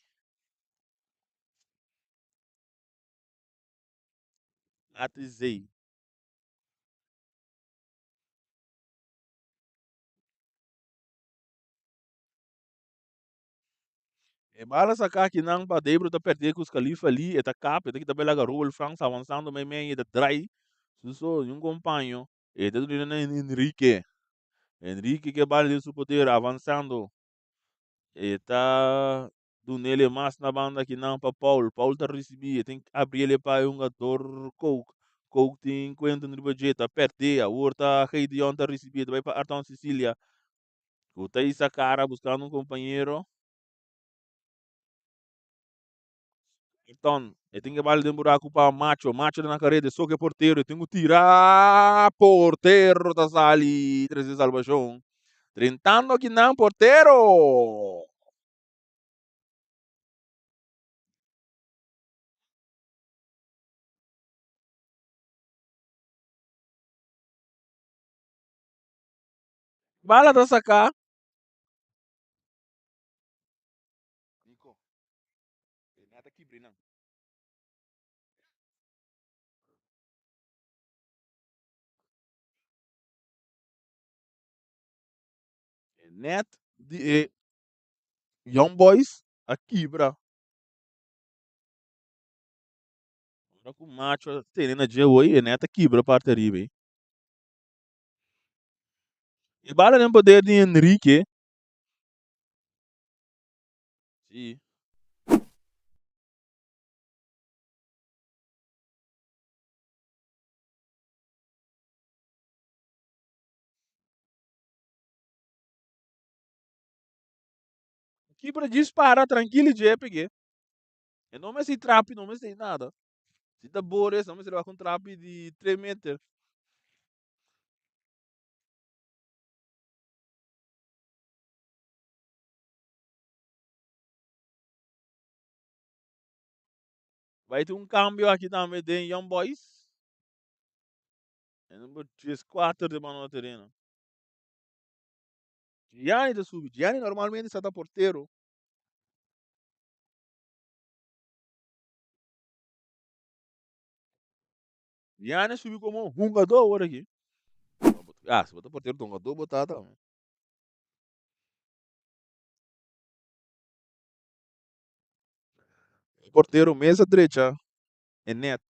ATZ. E bala saká kinan pa Debro ta pèrdè ku Scalifa li, e ta kap, e ta kita belaga Roel Frans avansando meimei, e ta drai su so un kompaño, e ta duna na Enrique. Enrique ke bala den su poder avansando, e ta dunele mas na banda kinan pa Paul. Paul ta risibí, e tin abriele pa e hungador Kook. Kook tin Quentin riba dje, ta pèrdé. Awor ta Gideon ta risibí, ta bai pa Arton Cecilia. Ku ta hisa kara buskando un kompañero. Arton, e tin ke bal den buraku pa Macho. Macho ta na kareda, e soke e portero, e tin ku tira. Portero ta sali trese salbashon. Drentando akinan portero! Bala ta saká. Nico, e net a kibri nan. E net di e Young Boys a kibra. Ora ku macho a tene na dje hoy, e net a kibra parti ariba ei. E bala den poder di Enrique. Sí. Kibra djis para trankil i dje pege. E no mester trapi, no mester nada. Si ta bores, no mester wak un trapi di 3 meter. Bai tin un cambio aki tambe den Young Boys. E number 34 de mano terreno. Gianni ta subi. Gianni normalmente sa ta portero. Gianni a subi como hungador awor aki. Ah, si bo ta portero, ta hungador bo ta tambe. E portero mes a drecha e net.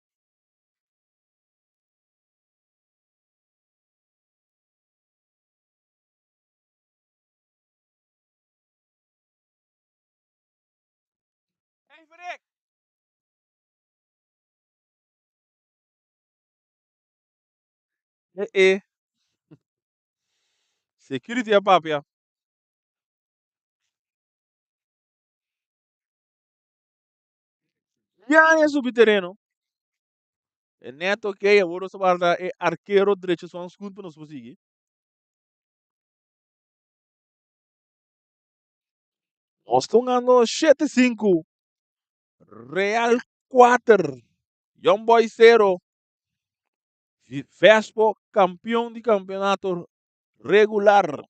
Hey, Verrek! Eh, eh. Security a papia. Gianni a subi tereno. E net ok, awor nos ta warda e arkero drecha su hanskun pa nos por sigui. Nos ta hungando 7-5. Real 4. Young Boys 0. Vespo kampeon di kampeonato regular.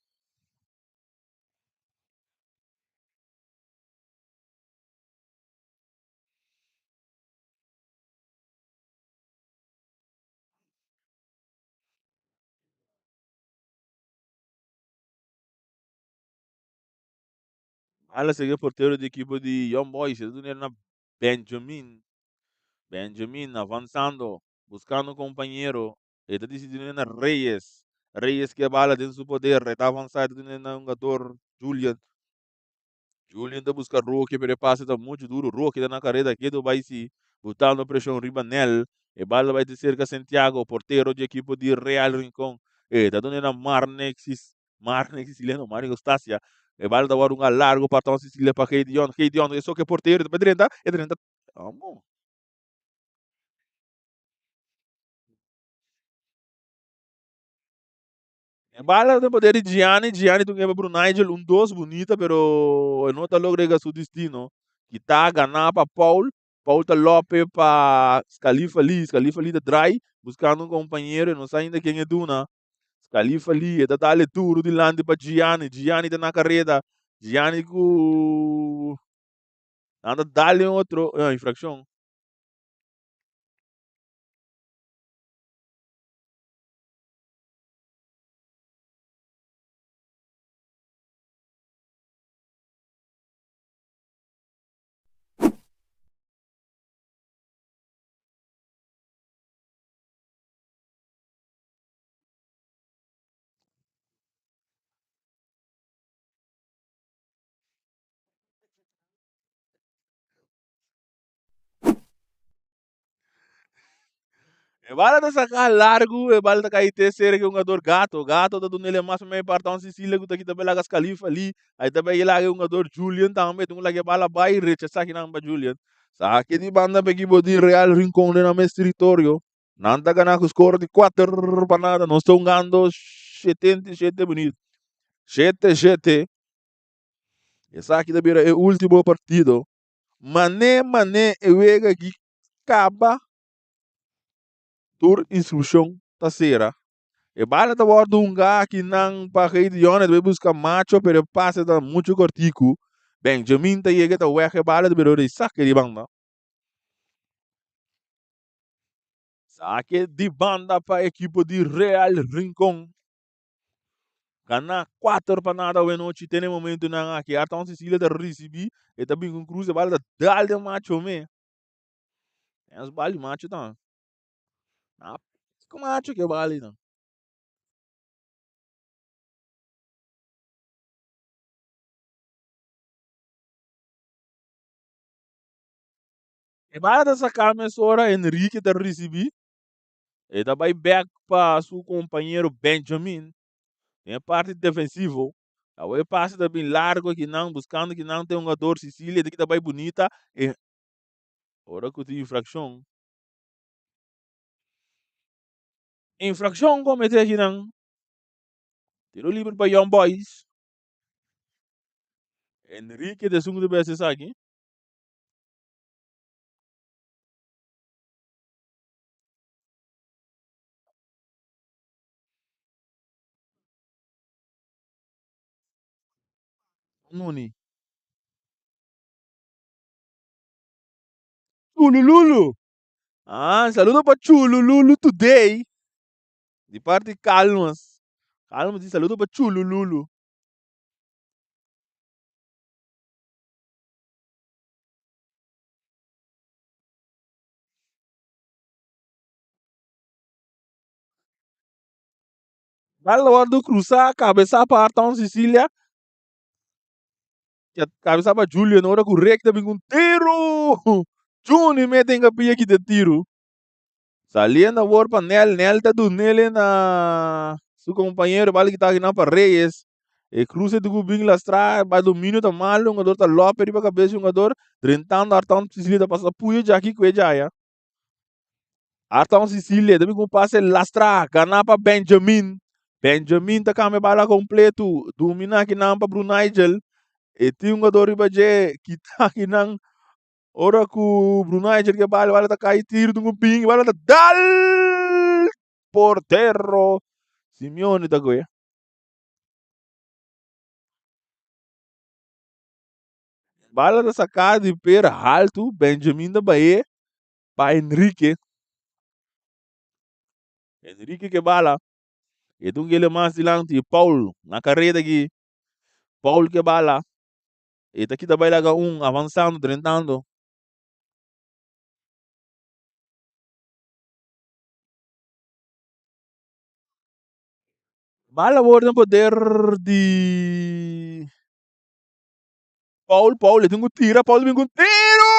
Ala sigui portero di ekipo di Young Boys, e ta na Benjamin. Benjamin avanzando, buscando un compañero. E ta dicidi na Reyes. Reyes ke bala den su poder, e ta avanza, e ta duna na hungador Julian. Julian ta busca Roque, pero e pase ta mucho duro. Roque ta na careda, kedo bay si, botando presion riba Nel. E bala bay te cerca Santiago, portero di ekipo di Real Rincon. E ta duna na Marnexis, Marnexis Sicilia, no, Marnexis Eustacia. E bala ta worde un largo pa Sicilia pa Gideon. Gideon, e soke portero, ta drenta, e drenta. Amo. E bala den poder di Gianni, Gianni tun keba Bruno Nigel, un dos bunita pero e no ta logra yega su destino. Kita gana pa Paul, Paul ta lope pa Scalifa Lee, Scalifa Lee ta draai buscando un compañero, e no sa ainda ken e duna. Scalifa Lee e ta dale duro dilanti pa Gianni, Gianni ta na careda, Gianni cu nan ta dale otro, infraccion. E bala ta saká largu, e bala ta kai te serka e hungador Gato. Gato ta duna el e mas mei parta un Sicilia ku ta kita belaga Scalifa li. Ai ta bai laga e hungador Julian tambe. Tin ku laga e bala bai rechasá kinan pa Julian. Saki di banda pa ekipo di Real Rincon den nan mes teritorio. Nan ta gana ku skor di 4-0. Nos ta hungando 77 minüt. 7-7. Esaki ta bira e último partido. Mané mané e wega aki kaba. Tur instrukshon ta sera. E bala ta wòrdu hungá akinan pa Gideon. E ta bai buska Macho pero e pase ta muchu kòrtiku. Benjamin ta yega e ta wèg e bala ta bira ora di sake di banda. Sake di banda pa ekipo di Real Rincon. Gana 4-0 awenochi te na e momentunan aki. Arton Cecilia ta risibí, e ta bin ku un krus, e bala ta dal den Macho me. Es bali macho ta. Na macho ke bali ta. E bala ta saká mesora, Enrique ta risibí. E ta bai bek pa su kompañero Benjamin den e parti defensivo. Awor e pase ta bin largo akinan, buskando kinan ta e hungador Sicilia ta kita bai bunita. E ora ku tin infrakshon. Infrakshon kometé akinan. Tiro liber pa Young Boys. Enrique ta esun ku ta bes esaki. Nuni. Chulululu. Ah, saludo pa Chulululu today. Di parti Calmas. Calmas di saludo pa Chulululu. Bal wòrdu krusá kabesá pa Arton Sicilia. Kabesá pa Julian ora ku Rick ta bin ku un tiru. Juni mete en kapia kita tiru. Saliendo awor pa Nel, Nel ta dunele na su kompañero bal kita akinan pa Reyes. E cruce di ku bin lastra, ba dominio ta malo, hungador ta lope riba kabes di hungador, drentando Arton Sicilia ta pasa puyo djaki ku e djaya. Arton Sicilia ta bin ku un pase lastra, gana pa Benjamin. Benjamin ta kambia bala kompleto, domina akinan pa Brunigel. E tin hungador riba dje, kita akinan ora ku Brunigel ke bala, bala ta kai tiro di un bin, bala ta dal portero Simeone ta kohe. Bala ta saká di per haltu, Benjamin ta baé pa Enrique. Enrique ke bala. E ta un kele mas dilanti, Paul na kareda aki. Paul ke bala. E ta kita bai laga un, avansando, drentando. Bala word den poder di Paul. Paul e tin ku tira. Paul bin ku tiro!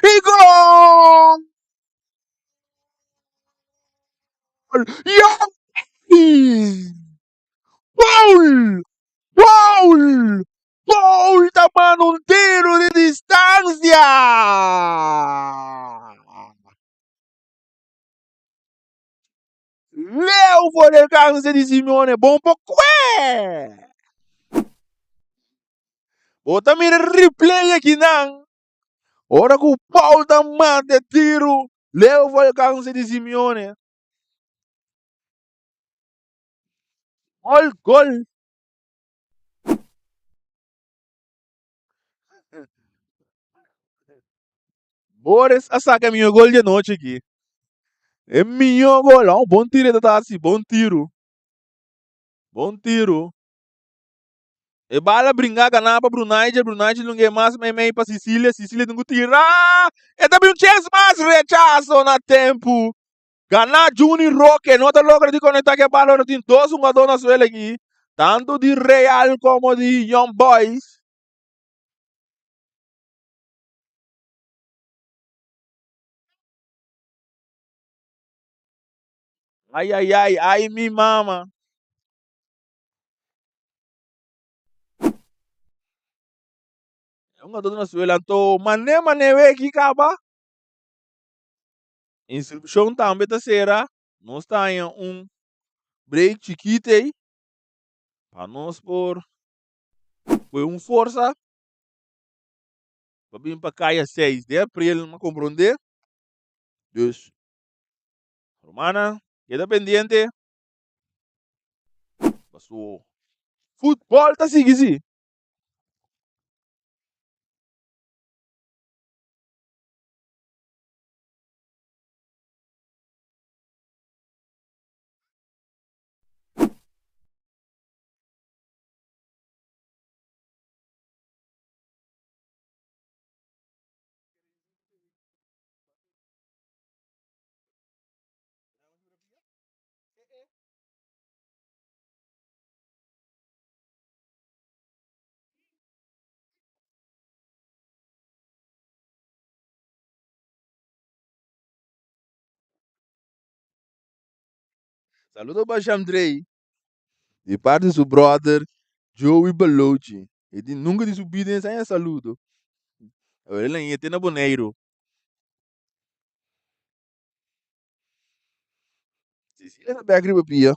I gol! Yankees! Paul! Paul! Paul ta manda un tiro di distansia! Leu for di alkanse di Simeone, bon por kue! Bo ta mira replay akinan. Ora ku Paul ta manda e tiru, leu for di alkanse di Simeone. Gol, gol. Boris a saca e mihó gol di anochi aki. E mihó gol, oh, bon tiro e ta hasi, bon tiro. Bon tiro. E bala bringa ganá pa Brunei, Brunei lung'é mas mei mei pa Sicilia, Sicilia tin ku tira. E ta bin un chens mas, rechaso na tempu. Ganá Juni Roque no ta logra di conecta ku e bala ora tin dos hungadó na suela aki, tantu di Real komo di Young Boys. Ay ay ay, ay mi mama. Un gato na suela anto mané mané weki kaba. Inskripshon tambe ta sera. Nos ta haña un break chikito ei pa nos por kohe un forsa pa bin pa kaya 6 di april, mi a komprondé. Dus, rumannan, keda pendiente paso futbòl ta sigui si. Saludo pa Shamdrey di parti su brother Joey Balochi. E di nunca di su bida en sa saludo. Awor el a te na Boneiru. Cecilia ta bek riba pia.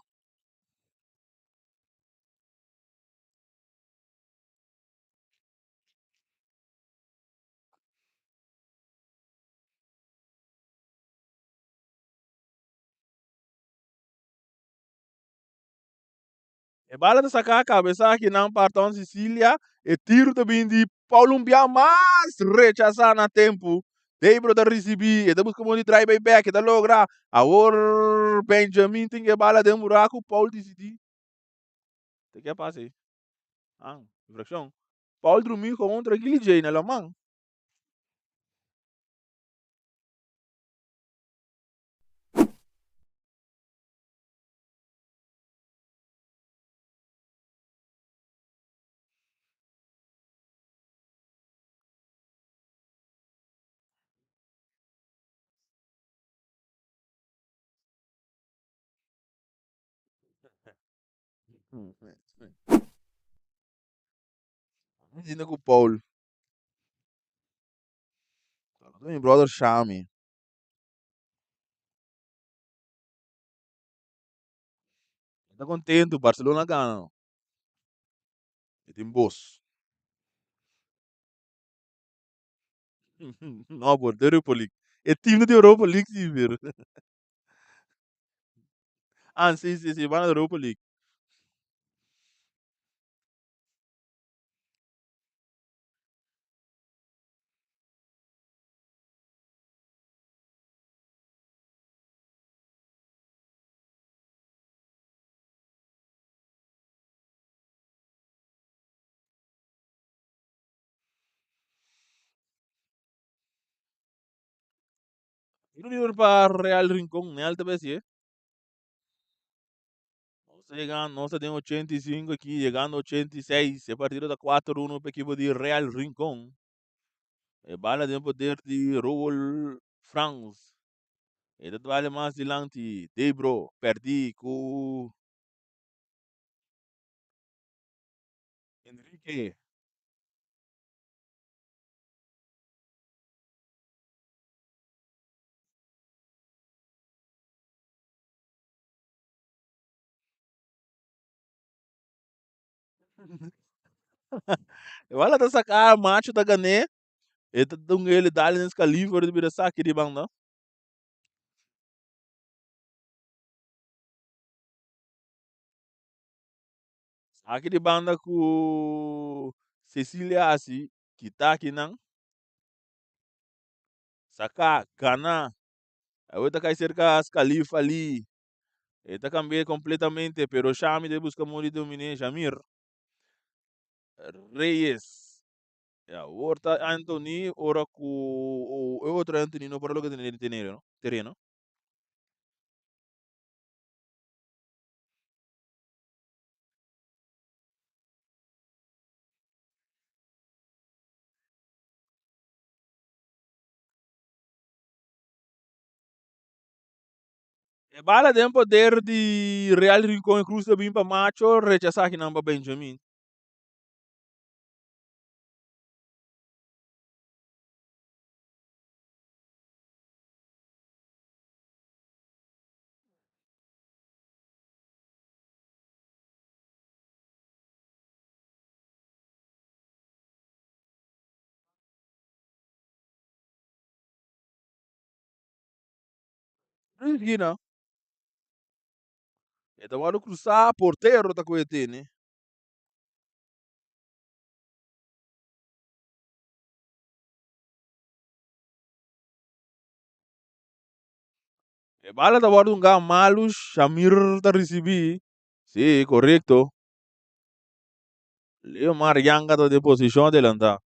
E bala ta saká kabesa akinan pa Arton Cecilia. E tiru ta bin di Paul un bia mas rechasá na tempu. Debro ta risibí, e ta buska bon di drai bai bèk, e ta logra. Awor Benjamin tin e bala den buraku, Paul disidí. Te ke a pasa ei? Ah, infrakshon. Paul drumí gewoon trankil djei na laman. Asina ku Paul. Saludo mi brother Shami. Ta contento, Barcelona gana. E tin bos. No, por de Europa League. E team de Europa League sí, pero. Ah, sí, sí, sí, van a Europa League. Tiro libre pa Real Rincón, Nel ta besi. Nos ta llegando, nos ta den 85 aquí, llegando 86. E partido ta 4-1 pa equipo di Real Rincón. E bala den poder di Roel Frans. E ta dwale mas dilanti. Debro perdi ku Enrique. E bala ta saca, macho ta gané. E ta dunga ele dale nes califer di bira saki di banda. Saki di banda ku Cecilia hasi, kita akinan. Saka, gana. Awor ta kai serka Scalif Ali. E ta kambia kompletamente, pero Shami ta buska modo di dominé Shamir. Reyes. E awor ta Anthony ora ku e otro Anthony no por a logra tene tereno, tereno. E bala den poder di Real Rincon e cruz ta bin pa Macho, rechasa akinan pa Benjamin. Esquina. E ta wòrdu krusá, portero ta kohe tene. E bala ta wòrdu hunga malu, Shamir ta risibí. Sí, korekto. Leomar Yanga ta den posishon adelantá.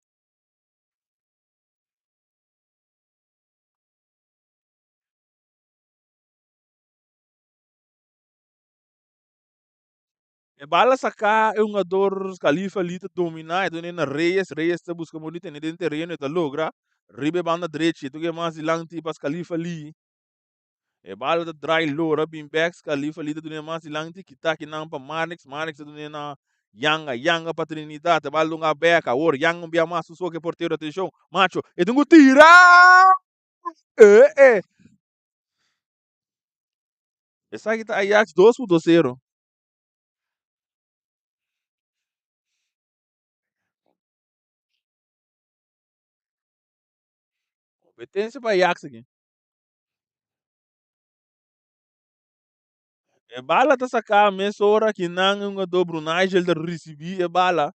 E bala saká e hungador Khalifa Lee ta dominá, e done na Reyes, Reyes ta buska por di tene den tereno, e ta logra riba e banda drechi, e toke mas dilanti pas Khalifa Lee. E bala ta drai lora bin bek, Khalifa Lee ta done mas dilanti, kita kinan pa Marnix, Marnix ta done na Yanga, Yanga pa Trinidad, e bala dunga bek, awor Yanga un bia mas su soke portero, atenshon, Macho, e tin ku tira! Eh eh! Esaki ta Ajax 2.0. Competencia pa Ajax aki. E bala ta saká mesora ki nan e hungadó Brunijel ta risibí e bala.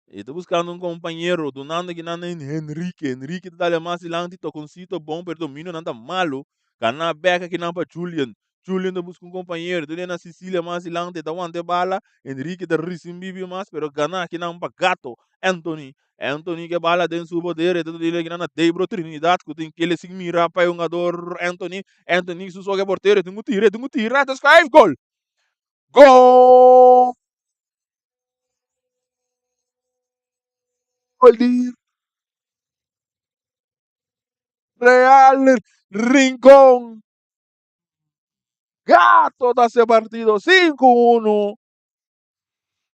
E ta buskando un kompañero, dunando ki nan na Henrique. Henrique ta dale mas dilanti, tokoncito bon, pero dominio nan ta malo. Gana bek aki nan pa Julian. Julian ta buska un kompañero, ta na Cecilia mas dilanti, e ta wanta e bala. Henrique ta risibi mas, pero gana aki nan pa Gato. Anthony. Anthony ke bala den su poder, e ta duna aki nan na Debro Trinidad, ku tin kele sin mira pa e hungador Anthony. Anthony su soke portero, e tin ku tira, e tin ku tira, ta schuif, gol! Gol di Real Rincon. Gato ta hace partido 5-1.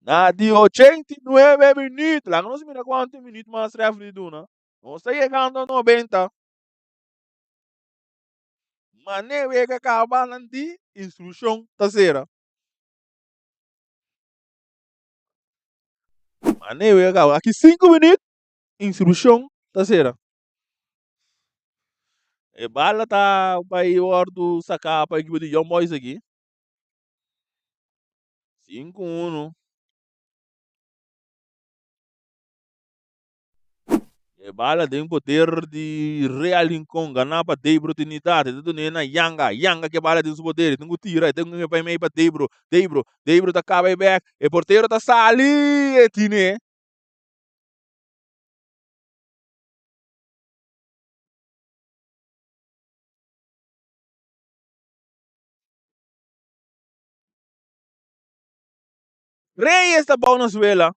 Na di 89 minuut. Laga nos mira cuanto minuut mas referee duna. Nos ta llegando a 90. Mane wega kaba nan di instrukshon ta sera. Mane wega kaba aki sinku minüt instrukshon ta sera. E bala ta bai wòrdu saká pa ekipo di Young Boys aki. 5-1. E bala den poder di Real Rincon, ganá pa Debro Trinidad. E ta dun'é na Yanga. Yanga ke bala den su poder. E tin ku tira. E tin ku bai mei pa Debro. Debro. Debro ta kaba e bek. E portero ta sali. E tin'é. Reyes ta bou na suela.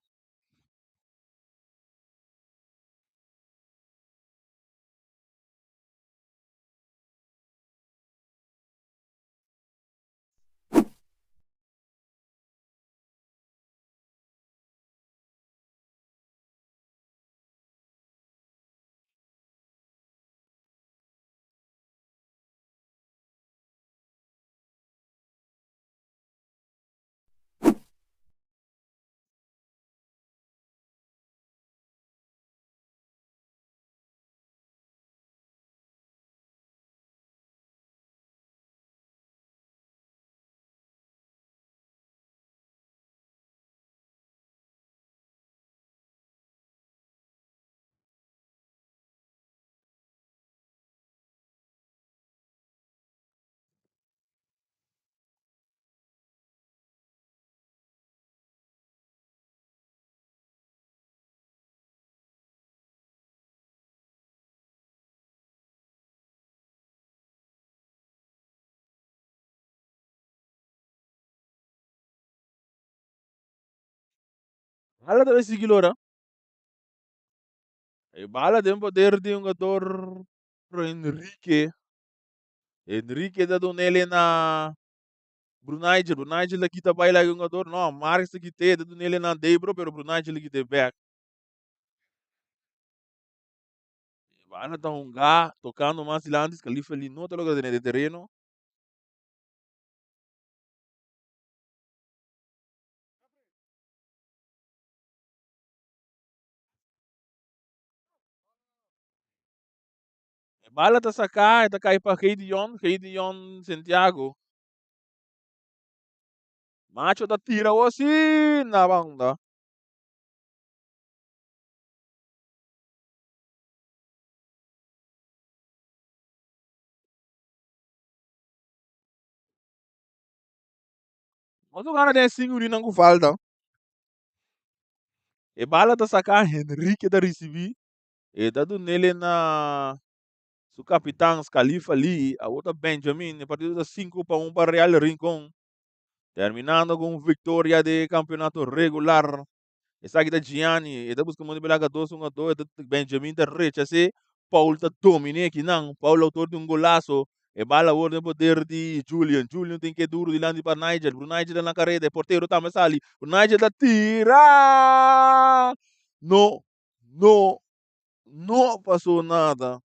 Bala ta bay sigui lora. E bala den poder di hungador Enrique. Enrique ta dunele na. Brunijel, Brunijel ta kita bai laga hungador, no, Marks ta kit'é, ta dun'é na Debro, pero Brunijel ta kit'é bek. Bala ta hunga, tokando mas dilanti, Khalifa Lee no ta logra tene den tereno. E bala ta saká, e ta kai pa Gideon, Gideon Santiago. Macho ta tira awor sí na banda. Nos a gana den e sinku minuutnan ku falta. E bala ta saká, Henrique ta risibí. E ta dun'el na su kapitan Khalifa Lee. Awor ta Benjamin. E partido ta 5-1 pa Real Rincon. Terminando ku un viktoria di kampeonato regular. Esaki ta Gianni. E ta buska modo di laga dos hungadó. E ta Benjamin ta rechas'é. Paul ta dominé kinan. Paul outor di un golaso. E bala awor den poder di Julian. Julian tin ke duru dilanti pa Nigel. Nigel ta na kareda. E portero tambe sali. Nigel ta tira! No, no, no pasó nada.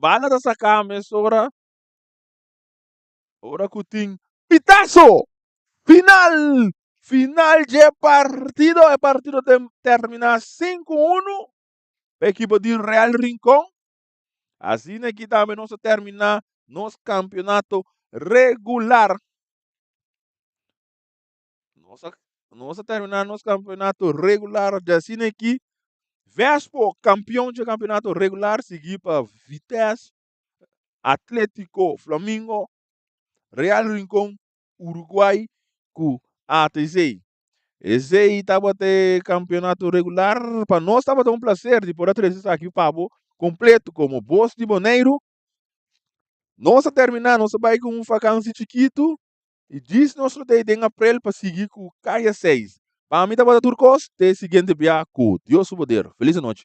Bala ta saká mesora ora ku tin pitaso final. Final dje partido. E partido ta terminá 5-1 pa ekipo di Real Rincon. Asina aki tambe nos a terminá nos kampeonato regular. Nos a, nos a terminá nos kampeonato regular. Di asina aki Vespo kampeon dje kampeonato regular sigui pa Vitesse, Atletico, Flamingo, Real Rincon, Uruguay ku ATC. Esei tabata e kampeonato regular. Pa nos tabata un plaser di por a trese esaki pa bo kompleto komo Bos di Boneiru. Nos a terminá, nos a bai ku un fakansi chikitu i djis nos lo ta den aprel pa sigui ku Kaya 6. Pa mi tabata tur kos, te e siguiente bia ku Dios su poder. Felis anochi.